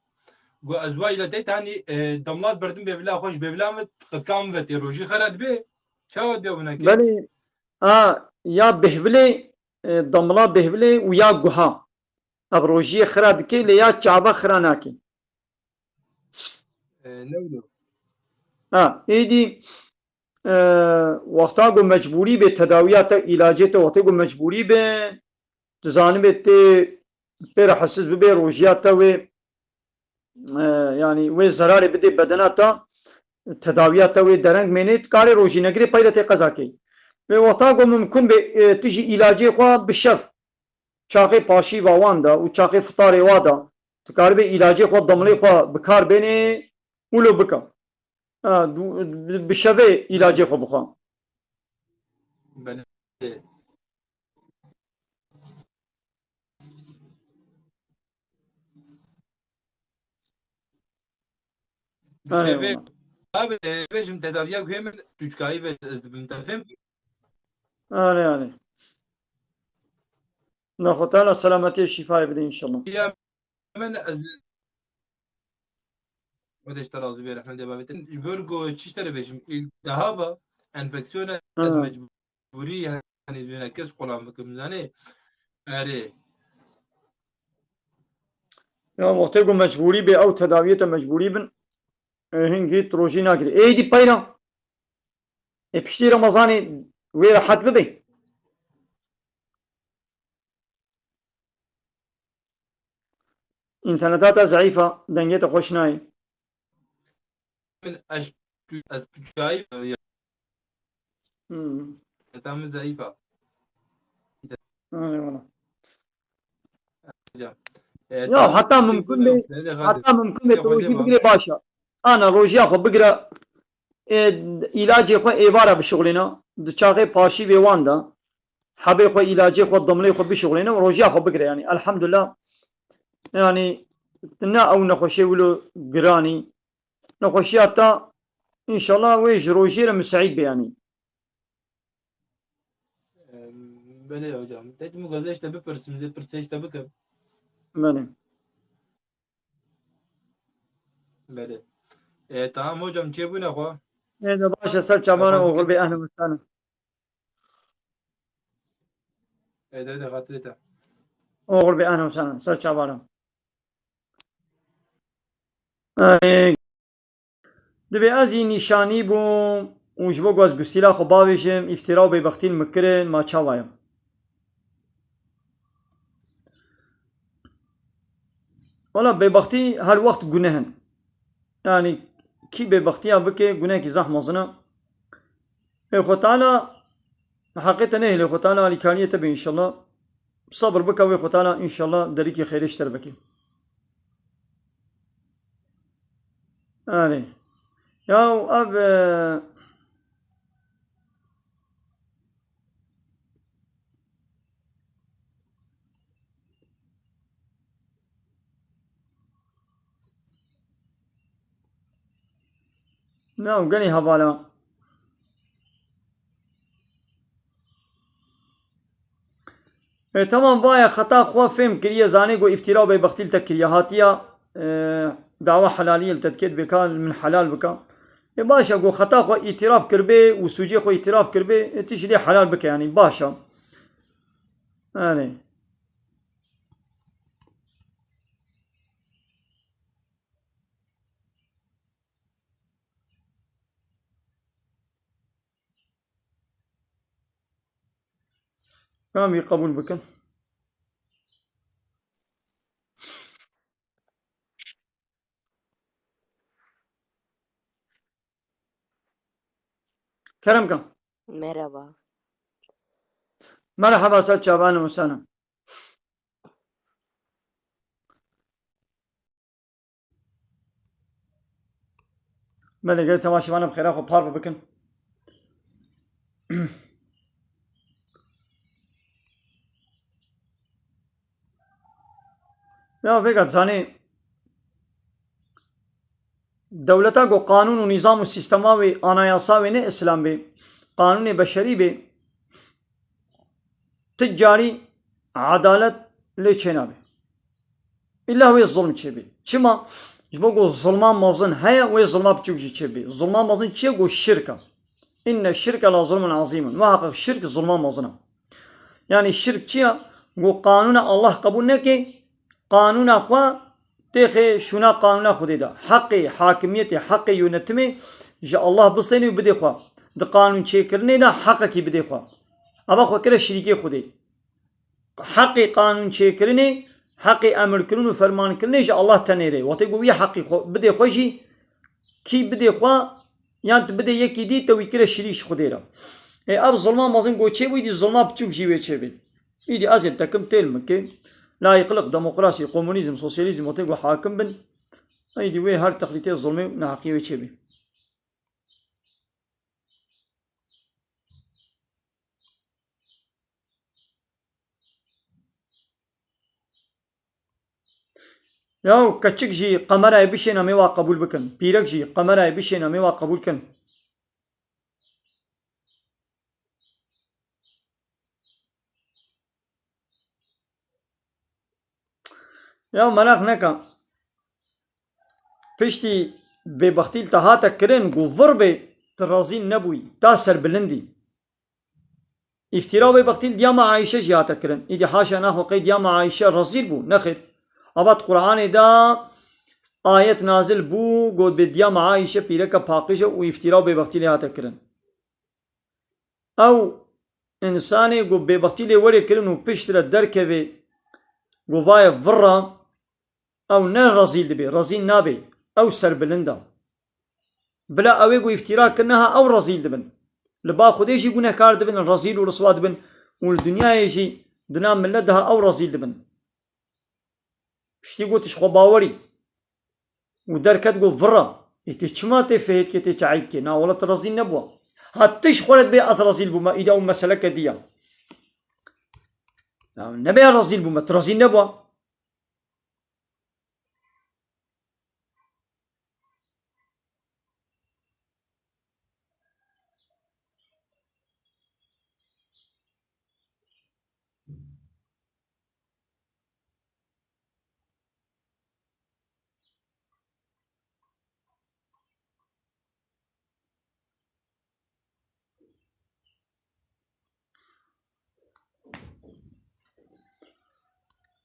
Ku ez wa îla tê tanî, e, damlat berdim bêvila xwe, ji bêvila min qitka min ve tê rojî xera dibe, çawa dibe bûne ki? Belê, a, ya bêhvilê, e, damla bêhvilê û ya guha. Ev rojiyê xira dike, lê ya çava xira nake. E, ne wilo? Ha, êdî, e, wexta ku mecbûrî bê tedawiya te, îlacê te, wextê ku mecbûrî be, tu zanibê tê pê rahatsiz bibê, rojiya te wê, e, yanî wê zerarê bidê bedena te, tedawiya te wê dereng mênê, tu karê rojî negirê, peyre tê qeza key. Wê wexta ku mimkun be, e, tu jî îlacê xwe bi şev çaxê paşîva wan de û çaxê fitarê wa de, tu karibê îlacê xwe, demlê xwe bi kar bênê û lo bike. Ha, du-, bi şevê îlacê xwe bixwe. Belê. Erê Şevê, wala. Abi, e, bêjim tedaviya guhê min, tu çikayî ve ez dibim te fêm. Erê, erê. Nexwe Teala selametiyê şîfayê bide înşallah. Ya min ez Xwedê ji te razî bê, rehmetê bavê te. Ji ber ku çi ji te re bêjim, îltihaba, enfeksiyon e, ez Ha. mecbûrî, hani, dûne kes qolan bikim, zanê? Erê. Ya, wextê ku mecbûrî bê, ew tedawiyê te mecbûrî bin, e, hingî tu rojî nagirî. Êdî peyra. Ê piştî Remezanê wê rehet bibe. Înterneta te zeîf e, dengê te xweş nayê. Min ez, ez tu çayî ya. Hmm. Heta min zeîf e. Eyvallah. Hocam. E, Ya, tamam, heta teşekkür mümkün ederim. Be, Seni de hata mümkün be, Yapacağım rojî abi. Bigire baş e. Ana rojiya xwe bigire, e, îlacê xwe êvara bişuxulêne. Di çaxê paşîvê wan de. Hebê xwe, îlacê xwe, dimlê xwe bişuxulêne û rojiya xwe bigire, yanî. Elhamdulillah. Yanî, ne ew nexweşê wilo giranî. Nexweşiya te, înşallah, wê ji rojê re miseîd be, yanî. Em, belê hocam. Tek min gazê işte bipirsim, zê pirsê işte bikim. Belê. Belê. E, tamam hocam, çêbûne xwe. Ê de baş e, ser çavan e, Xwazî oxir kir- bê, ehlen we sehlen. E, de, de, xatirê te. Oxir bê, ehlen we sehlen, ser çavan e. Ê, Dibê ez jî nîşanî bûm û ji bo ku ez gustîla xwe bavêjim, îftîra û bêbextî li min kirin, ma çawa ye? Wela bêbextî her wext guneh in. Yanî kî bêbextiya bike, gunehekî zehf mezin e. Ê Xwe Teala, heqê te nehêle, Xwe Teala alîkariyê te be înşallah. Sabir bike wê Xwe Teala înşallah derîkî xêrê ji te re bike. Erê. Ya ev, e, Na, gelî hevala. E, tamam, vaya xeta xwe fêm kiriye, zanê ku îftîra û bêbextî li te kiriye. Hatiya, e, dawa helaliyê li te dike, dibê ka min helal bika. E, baş e, ku xeta xwe îtiraf kiribê û sûcê xwe îtiraf kiribê, e, tu jî lê helal bike, yanî baş e. Erê. Tamam, wî qebûl bikin. Kerem kan. Merhaba. Merhaba, ser çavan û selam. Belê, gelê temaşevanan bi xêra xwe parve bikin. Ya vêga dizanê, dewleta ku qanûn û nîzam û sîstema wê, anayasa wê ne îslam bê, qanûnê beşerî bê, ti carî edalet lê çênabe. Îlla wê zulm çêbe. Çima? Ji bo ku zulma mezin heye, wê zulma biçûk jî çêbe. Zulma mezin çi ye? Ku şirk e. Înne şirke la zulmun azîmun. Muheqeq şirk zulma mezin e. Yanî şirk çi ye? Ku qanûna Allah qebûl neke, qanûna xwe têxe şûna qanûna Xwedê de. Heqê hakimiyetê, heqê yönetimê ji Allah bistêne û bidê xwe. Di qanûn çêkirinê de heqekî bidê xwe. Eva xwe kire şirîkê Xwedê. Heqê qanûn çêkirinê, heqê emirkirin û fermankirinê ji Allah tenê re. Wextê ku wî heqî xwe bidê xwe jî, kî bidê xwe, yan tu bidê yekî dî, te wî kire şirîk ji Xwedê re. Ê, ev zilma mezin ku çêbû, îdî zilma biçûk jî wê çêbê. Îdî ez ê li te kim têl min kê. Layîqlik, demokrasî, komunîzm, sosyalîzm, wextê ku hakim bin, îdî wê her texlîtê zilmê û neheqiyê wê çêbê. Yaw keçik jî qemerayê bişêne, em ê wa qebûl bikin. Pîrek jî qemerayê bişêne, em ê wa qebûl kin. Ya meraq neke. Piştî bêbextî li te hate kirin, ku vir bê, Tu razî nebûyî, ta serbilindî. Îftîra û bêbextî li diyama Ayşe jî hate kirin. Îdî haşa naxwe qey diyama Ayşe rezîl bû. Nexêr. Abat Qur'anê de ayet nazil bû, got bê diyama Ayşe pîreke paqij e û îftîra û bêbextî lê hate kirin. Ew însanê ku bêbextî lê were kirin û piştre derkeve, ku vaye virra, ew ne rezîl dibe, rezîl nabe. Ew serbilind e. Bila ew ê ku îftîra kirine ha ew rezîl dibin. Li ba Xwedê jî gunehkar dibin, rezîl û riswa dibin û li dinyayê jî di nav milet de ha ew rezîl dibin. Piştî ku tu ji xwe bawerî û derket ku vira, ê tê çima tê fihê dikê, tê çi eyb dikê? Na wele tu rezîl nebûwa. Ha tu ji xwe re dibê ez rezîl bûme, îda ew meseleke dî ya. Ya nebê ez rezîl bûme, tu rezîl nebûwa.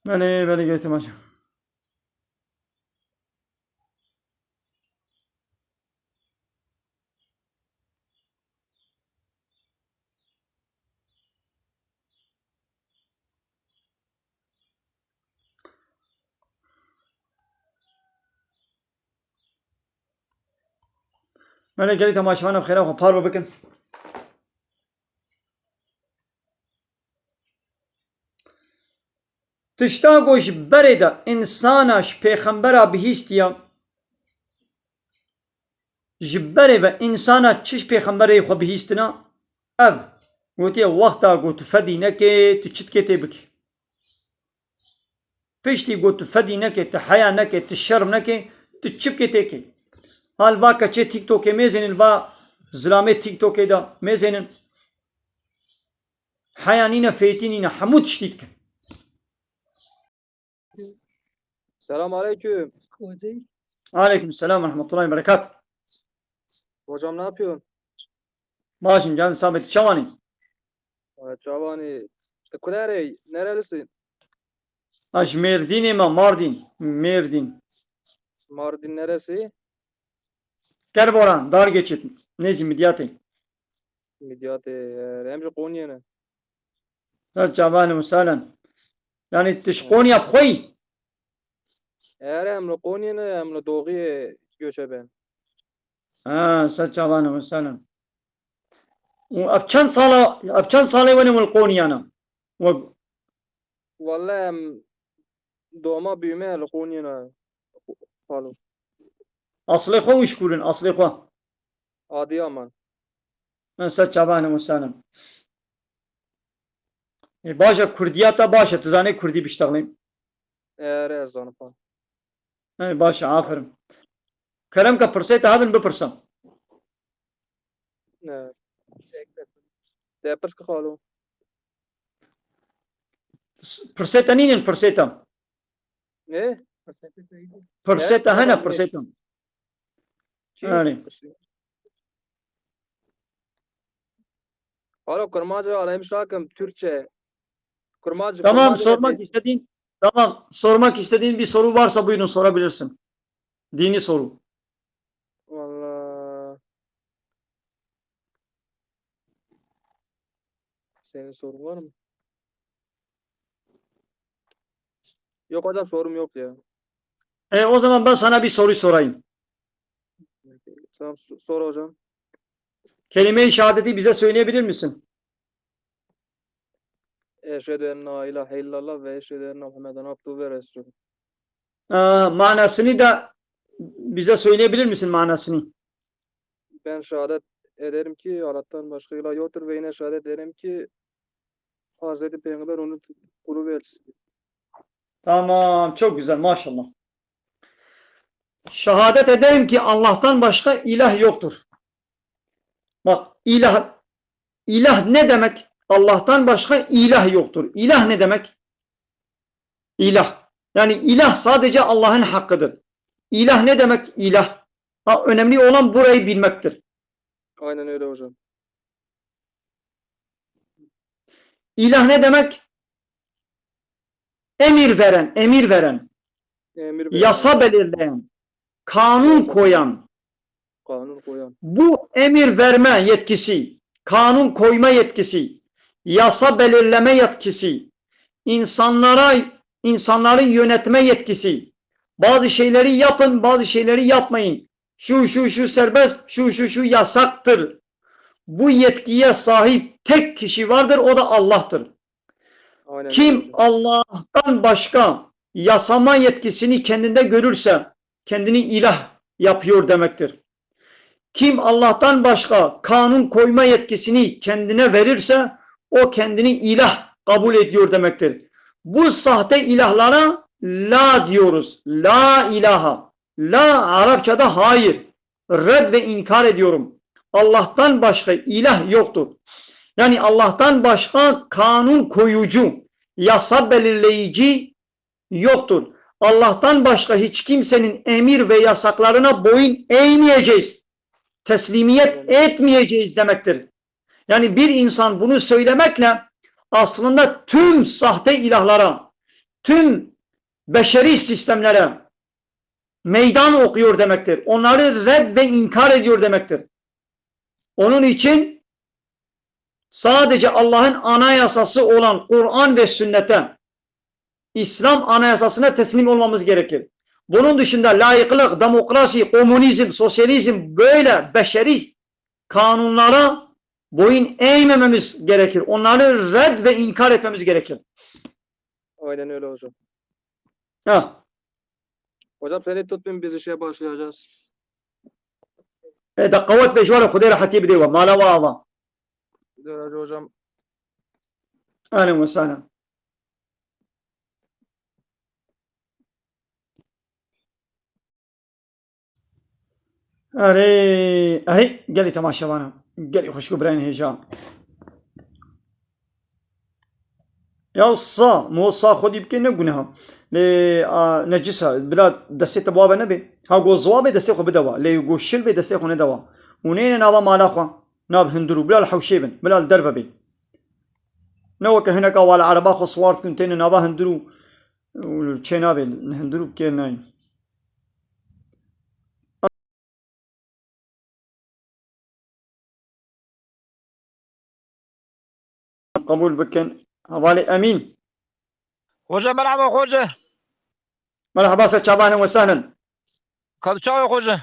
Belê, belê, gelî temaşe. Belê, gelî temaşevanan bi xêra xwe parve bikin. Tişta ku ji berê de însana ji pêxembera bihîstiye, ji berê ve însana çi ji pêxemberê xwe bihîstina, ev gotiye, wexta ku tu fedî nekê, tu çi dikê tê bikê. Piştî ku tu fedî nekê, tu heya nekê, tu şerm nekê, tu çi bikê tê kê. Ha li va keçê TikTokê mêzênin, li va zilamê TikTokê de mêzênin. Heya nîne, fêtî nîne, hemû tiştî dikin. Selam aleyküm. Aleyküm selam ve rahmetullahi ve berekat. Hocam ne yapıyorsun? Başım can sabit çavanî. Ee, Çavani. E, Kulerey, nerelisin? Ha, ji Mêrdînê me, Mardîn. Mêrdîn. Mardin neresi? Kerboran, Dargeçit, nêzî Midyatê. Midyatê, e, em ji Qonyê ne. Ser çavan û salen. Yani tu ji Konya bi xwe yî? Ere em li Qonyê ne, em li Doğiyê göçebe. Ha, ser çavan û salen. Û ev çend sala, ev çend salê wene win li Qonyana? Wek Welle em doma büyüme li Qonyê ne. Xalo. Aslê xwe wî şkûrin, aslê xwe. Adiyaman. Min ser çavan û salen. Ê, baş e, kurdiya te baş e, tu zanê kurdî biştexlî? Ere, ez zanim. Ê, baş e, aferin. Kerem ke pirsê te hebin bipirsin. Ne. Te pirs ki xalo. Pirsê te nînin, pirsê te. Ne? Pirsê te hene, pirsê te. Çi? Erê. Alo, kurmancê alem şakim, Türkçe. Kurmancê, Tamam, kurmancê sormak istediğin, tamam, sormak istediğin bir soru varsa buyurun, sorabilirsin. Dini soru. Valla. Senin sorun var mı? Yok hocam, sorum yok ya. E, o zaman ben sana bir soru sorayım. Tamam, so-, sor hocam. Kelime-i şehadeti bize söyleyebilir misin? Eşhedü en la ilahe illallah ve eşhedü enne Muhammeden abduhu ve resulü. Ee, manasını da bize söyleyebilir misin manasını? Ben şehadet ederim ki Allah'tan başka ilah yoktur ve yine şehadet ederim ki Hazreti Peygamber onun kulu ve elçisidir. Tamam, çok güzel, maşallah. Şehadet ederim ki Allah'tan başka ilah yoktur. Bak, ilah, ilah ne demek? Allah'tan başka ilah yoktur. İlah ne demek? İlah. Yani ilah sadece Allah'ın hakkıdır. İlah ne demek? İlah. Ha, önemli olan burayı bilmektir. Aynen öyle hocam. İlah ne demek? Emir veren, emir veren. Emir veren. Yasa belirleyen, kanun koyan. Kanun koyan. Bu emir verme yetkisi, kanun koyma yetkisi, yasa belirleme yetkisi, insanlara, insanları yönetme yetkisi, bazı şeyleri yapın, bazı şeyleri yapmayın, şu, şu, şu serbest, şu, şu, şu yasaktır. Bu yetkiye sahip tek kişi vardır, o da Allah'tır. Aynen öyle. Kim Allah'tan başka yasama yetkisini kendinde görürse, kendini ilah yapıyor demektir. Kim Allah'tan başka kanun koyma yetkisini kendine verirse, o kendini ilah kabul ediyor demektir. Bu sahte ilahlara la diyoruz. La ilaha. La Arapçada hayır. Red ve inkar ediyorum. Allah'tan başka ilah yoktur. Yani Allah'tan başka kanun koyucu, yasa belirleyici yoktur. Allah'tan başka hiç kimsenin emir ve yasaklarına boyun eğmeyeceğiz. Teslimiyet etmeyeceğiz demektir. Yani bir insan bunu söylemekle aslında tüm sahte ilahlara, tüm beşeri sistemlere meydan okuyor demektir. Onları red ve inkar ediyor demektir. Onun için sadece Allah'ın anayasası olan Kur'an ve sünnete, İslam anayasasına teslim olmamız gerekir. Bunun dışında layıklık, demokrasi, komünizm, sosyalizm, böyle beşeri kanunlara boyun eğmememiz gerekir. Onları red ve inkar etmemiz gerekir. Aynen öyle hocam. Ha. Hocam seni tutmayayım, biz işe başlayacağız. E, da qewet be ji were Xwedê rehetiyê bidê we. Mala we ava. Döracı hocam. Ahlen ve sahlen. Erê, erê, gelî temaşevana. Gelî xweşik û birayên hêja. Ya sa, mo sa xwedî bike ne guneha. Lê, a, necisa, bila destê te babe nebe. Ha go ziwa be destê xwe bide wa. Lê go şil be destê xwe nede wa. Û neyne nava mala xwe. Nav hundir û bila li hewşê bin. Bila li derve bin. Ne weke hineka wa li ereba xwe siwar dikin têne nava hundir û, û çê nabe. Hundir û bi kêr nayên. Qebûl bikin. Hevalê Emîn. Xoce, merhaba xoce. Merhaba, ser çavan, ehlen ve sehlen. Ka tu çawa xoce?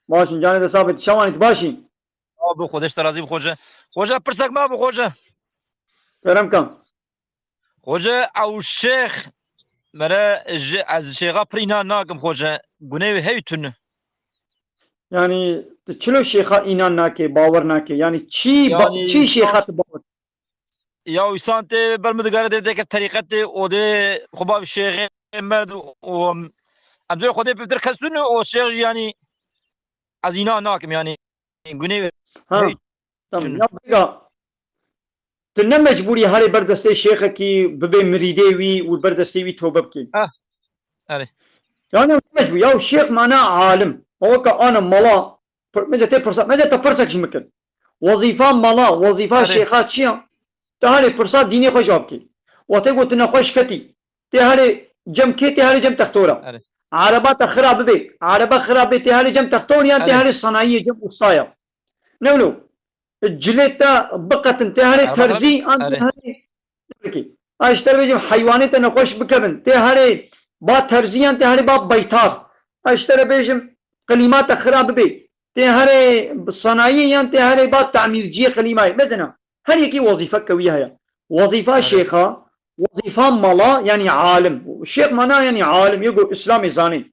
Baş in, canê te sax be, tu çawan î, tu baş î? Abi, Xwedê ji te razî bi xoce. Xoce, pirsek ma bi xoce. Kerem kan. Xoce, ew şêx, mere ji, ez şêxa pir înan nakim xoce. Gunê wê hey tune. Yani, tu çilo şêxa înan nake, bawer nake? Yani çi, ba- Yani, çi şêxa tu bawer? Ya insan tê ber min digere dê deke terîqetê, o dê xwe bav şêxê me û em dê Xwedê pevtir kes tune, o şêx jî yani ez înan nakim yani. Gunê wê. Ha, hey tamam. Tune. Ya bêga, tu ne mecbûrî herê ber destê şêxekî bibê mirîdê wî û ber destê wî tobe bikî. Ah, erê. Yani ne mecbûr. Ya şêx mana alim. O weke ana mala. Pir-, mece tê pirsa, mece te pirsek ji min kir. Wezîfa mala, wezîfa Erê. Şêxa çi ya? Te herê pirsa dînê xwe ji wa bikî. Wa tê got tu nexweş ketî. Tê herê cem kê, tê herê cem textora. Erê. Ereba te xira bibe. Ereba xira bê, tê herê cem textor yan tê Erê. Herê sanayiyê cem ustaya. Ne wilo? Cilê te biqetin, tê herê Ereba terzî, xira an tê Erê. Herê. Peki. Ay ji te re bêjim heywanê te nexweş bikevin. Tê herê ba terzî yan tê herê ba beytar. Ay ji te re bêjim klîma te xira bibe. Tê herê sanayiyê yan tê herê ba tamîrciyê klîmayê. Mezina. Her yekî wezîfeke wî heye. Wezîfa Erê. Şêxa, wezîfa mala, yani alim. Şêx mana yani alim, yego Îslamê zanî.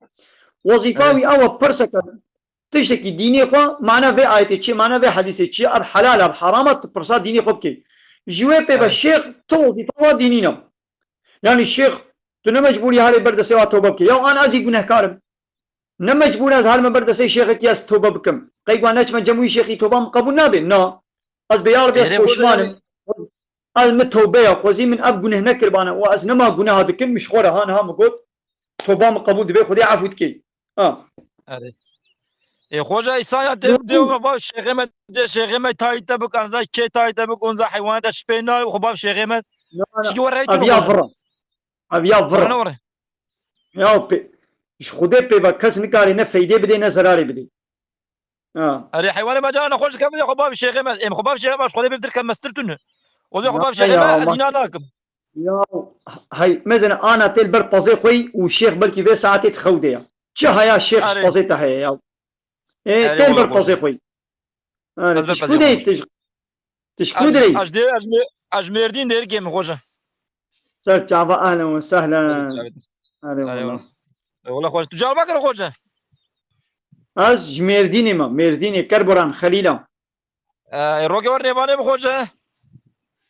Wezîfa Erê. Wî ew e pirseke tiştekî dînê xwe, mana vê ayetê çi, mana vê hedîsê çi, ev helal e, ev heram e, tu pirsa dînê xwe bikî. Ji wê pê ve Evet. Şêx tu wezîfa wa dînî ne. Yani şêx, tu ne mecbûrî herê ber destê wa tobe bikî. Ya an ez jî gunehkar im. Ne mecbûr ez herme ber destê şêxekî ez tobe bikim. Qey wa neçme cem wî şêxî toba min qebûl nabe. Na. Ez bê ya Rabbi ez Êrê xwe poşman de im. Ez min tewbe ya, xwezî min ev guneh nekiribane û ez nema guneha dikim, min ji xwe re ha niha min got, toba min qebûl dibe, Xwedê efû dike. Ha. Erê. Ê xoca, îsa ya tê dê, bab şêxê me, dê şêxê me tayî te bik, anza kê tayî te bik, onza heywanê te şipê nayê, xwe bab şêxê me. Na, na. Çikî we rey tune, ev ya xoca. Vir e. Ev ya vir e. Ana were. Ya pê, ji Xwedê pê ve kes nikarê ne feydê bidê ne zerarê bidê. Ha. Erê heywanê me cara nexweş dike bidê xwe bab şêxê me. Em xwe bab şêxê me, ji Xwedê bê dir ke mestir tune. O zê xwe bab şêxê me, ez îna nakim. Ya, hey, mezene ana tê li ber pezê xwe yî û şêx belkî vê saetê di xew de ya. Çi haya şêx ji pezê te heye ya? Ê, tê li ber pezê xwe yî. Erê, tu ji ku de yî, tu ji, tu ji ku de yî? Ez dê, ez Mê-, ez Mêrdîn dêrikê min xoca. Ser çava, ehlen we sehlen. Erê wala. Wala xweş. Tu cava kir xoca? Ez ji Mêrdînê me. Mêrdînê, Kerboran, Xelîla. E, rokê wer nêvanê bi xoca.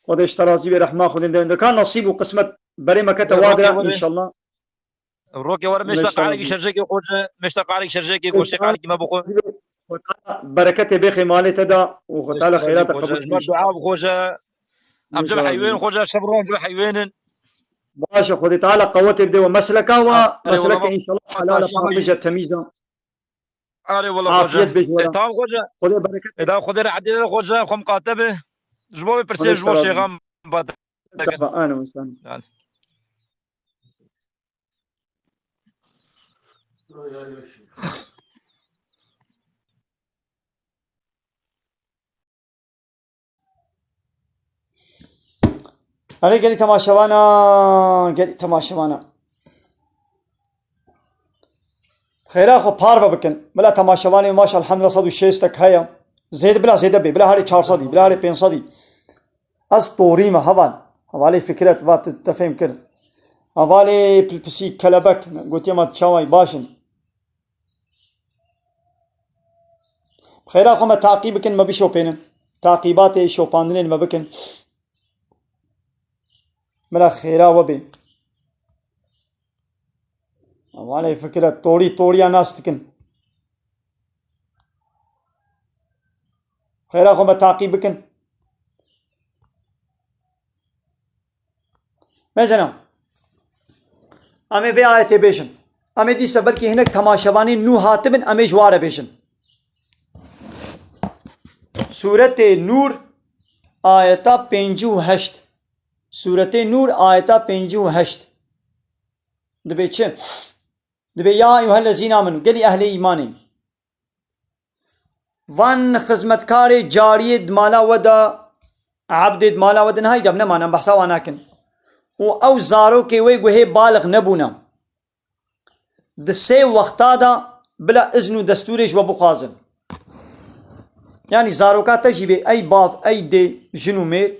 Xwedê ji te razî be, rehma Xwedê de. Ka nasîb û qismet berê me kete wa de, înşallah. Rokê wer mêşta qarekî şerjekê xoca, mêşta qarekî şerjekê goştê qarekî me bixwe. Xwedê Teala bereketê bêxê malê te de û Xwedê Teala xeyrata qebûl. Ji me dua bi xoca. Em cem heywên xoca, şev ron cem heywênin. Baş e, Xwedê Teala qewetê bide we mesleka we, mesleke înşallah helal e, paqij e, temîz e. Erê wala xoca. Afiyet bêj wala. E, tamam xoca. Xwedê bereket. E, da Xwedê rehetê de xoca, xwe miqate be. Ji bo vê pirsê, ji bo şêxan bate. Ane, ane. Erê gelî temaşevana, gelî temaşevana. Xêra xwe parve bikin. Bila temaşevanê maşallah elhamdülillah sed û şêst heye. Zêde, bila zêde bê, bila herê çar sedî, bila herê pênc sedî. Ez torî me heval. Hevalê Fikret va te, te fêm kir. Hevalê Pilpisî Kelebek gotiye me çawayî baş in. Xêra xwe me taqî bikin, me bişopênin. Taqîbatê şopandinên me bikin. Bila xêra we bê. Hevalê Fikret torî, toriya nas dikin. Xêra xwe me taqî bikin. Mesela, em ê vê ayetê bêjin. Em ê dîsa belkî hinek temaşevanên nû hatibin, em ê ji wa re bêjin. Sûretê Nûr, ayeta pêncî û heşt. Sûretê Nûr, ayeta pêncî û heşt. Dibê çi? Dibê, ya eyyuhellezîne amenû, gelî ehlê îmanê. Van xizmetkarê cariyê di mala we de, ebdê di mala we de, niha îdî ev ne mana, em behsa wan nakin. Û ew zarokê wê guhê balix nebûne. Di sê wexta de bila izn û destûrê ji we bixwazin. Yanî zaroka te jî bê, ey bav, ey dê, jin û mêr,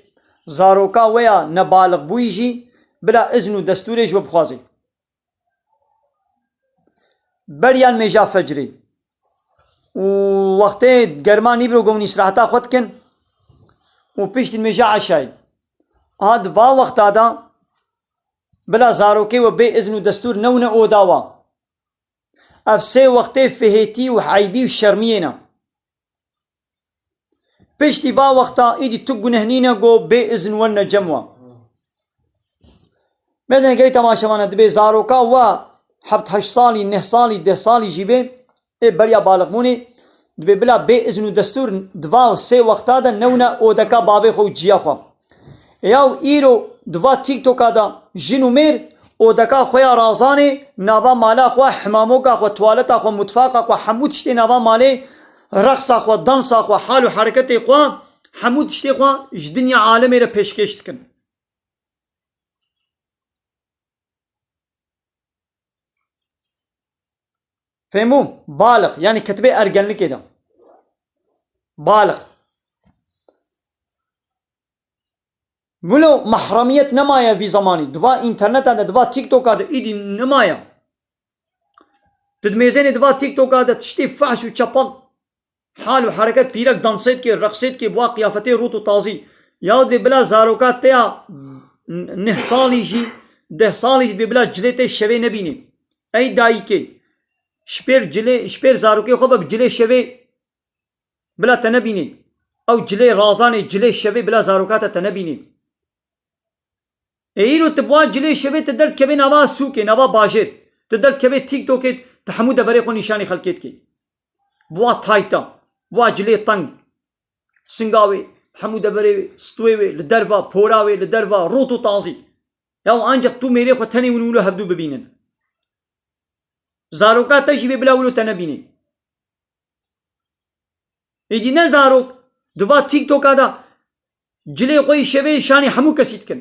zaroka we ya nebalixbûyî jî bila izn û destûrê ji we bixwazê. Beriya nimêja fecrê û wextê germa nîvro ku hûn îstiraheta xwe dikin û piştî nimêja eşayê. Aha di va wexta de bila zarokê we bê izn û destûr newne oda wa. Ev sê wextê fihêtî û heybî û şermiyê ne. Piştî va wexta îdî tu guneh nîne ku bê izin werne cem wa. Mezin gelî temaşevana dibê zaroka wa heft heşt salî, neh salî, deh salî jî bê, ê beriya balixbûnê, dibê bila bê izin û destûr di va sê wexta de newne odeka babê xwe û ciya xwe. Ya û îro di va TikToka de jin û mêr odeka xwe ya razanê, nava mala xwe, himamoka xwe, tuwaleta xwe, mutfaqa xwe, hemû tiştê nava malê, reqsa xwe, dansa xwe, hal û hereketê xwe, hemû tiştê xwe ji dinya alemê re pêşkêş dikin. Fêmû? Balix, yanî ketibê ergenlikê de. Balix. Wilo mehremiyet nemaye vî zemanî. Di va înterneta de, di va TikToka de îdî nemaye. Tu dimêzênê di va TikToka de tiştê fehş û çepaq, hal û hereket, pîrek dansê dikê, reqsê dikê, bi wa qiyafetê rût û tazî. Yahut bê bila zaroka te ya n-, neh salî jî, deh salî jî bê bila cilê tê şevê nebînê. Ey dayikê, ji pêr cilê, ji pêr zarokê xwe be bi cilê şevê bila te nebînê. Ew cilê razanê, cilê şevê bila zaroka te, te nebînê. Ê îro tu bi wan cilê şevê tu derdikevê nava sûkê, nava bajêr. Tu derdikevê TikTokê, tu hemû deverê xwe nîşanî xelkê dikê. bi wa tayta, bi wa cilê teng, singa wê, hemû deverê wê, stûyê wê, li derva, pora wê, li derva, rot û tazî. Ya ancak tu mêrê xwe tenê wilo hevdû bibînin. Zaroka te jî vê bila wilo te nebînê. Êdî ne zarok, di va TikToka de cilê xwe yî şevê şanê hemû kesî dikin.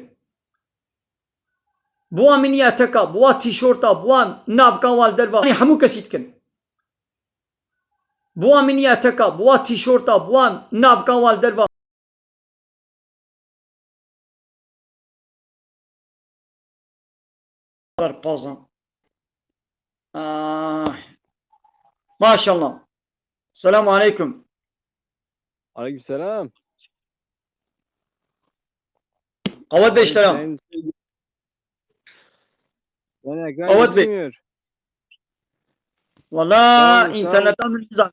Bi wa miniyeteka, bi wa tîşorta, bi wa navka wa li derva, şanê hemû kesî dikin. Bi wa miniyeteka, bi wa tîşorta, bi wa navka wa li derva. Darpazan. Ah. Maşallah. Selamu aleyküm. Aleyküm selam. Qawet Bey, selam. Senin, senin ekran Qawet Bey. Gözükmüyor. Valla Sağ ol, sağ ol. internetten mi güzel?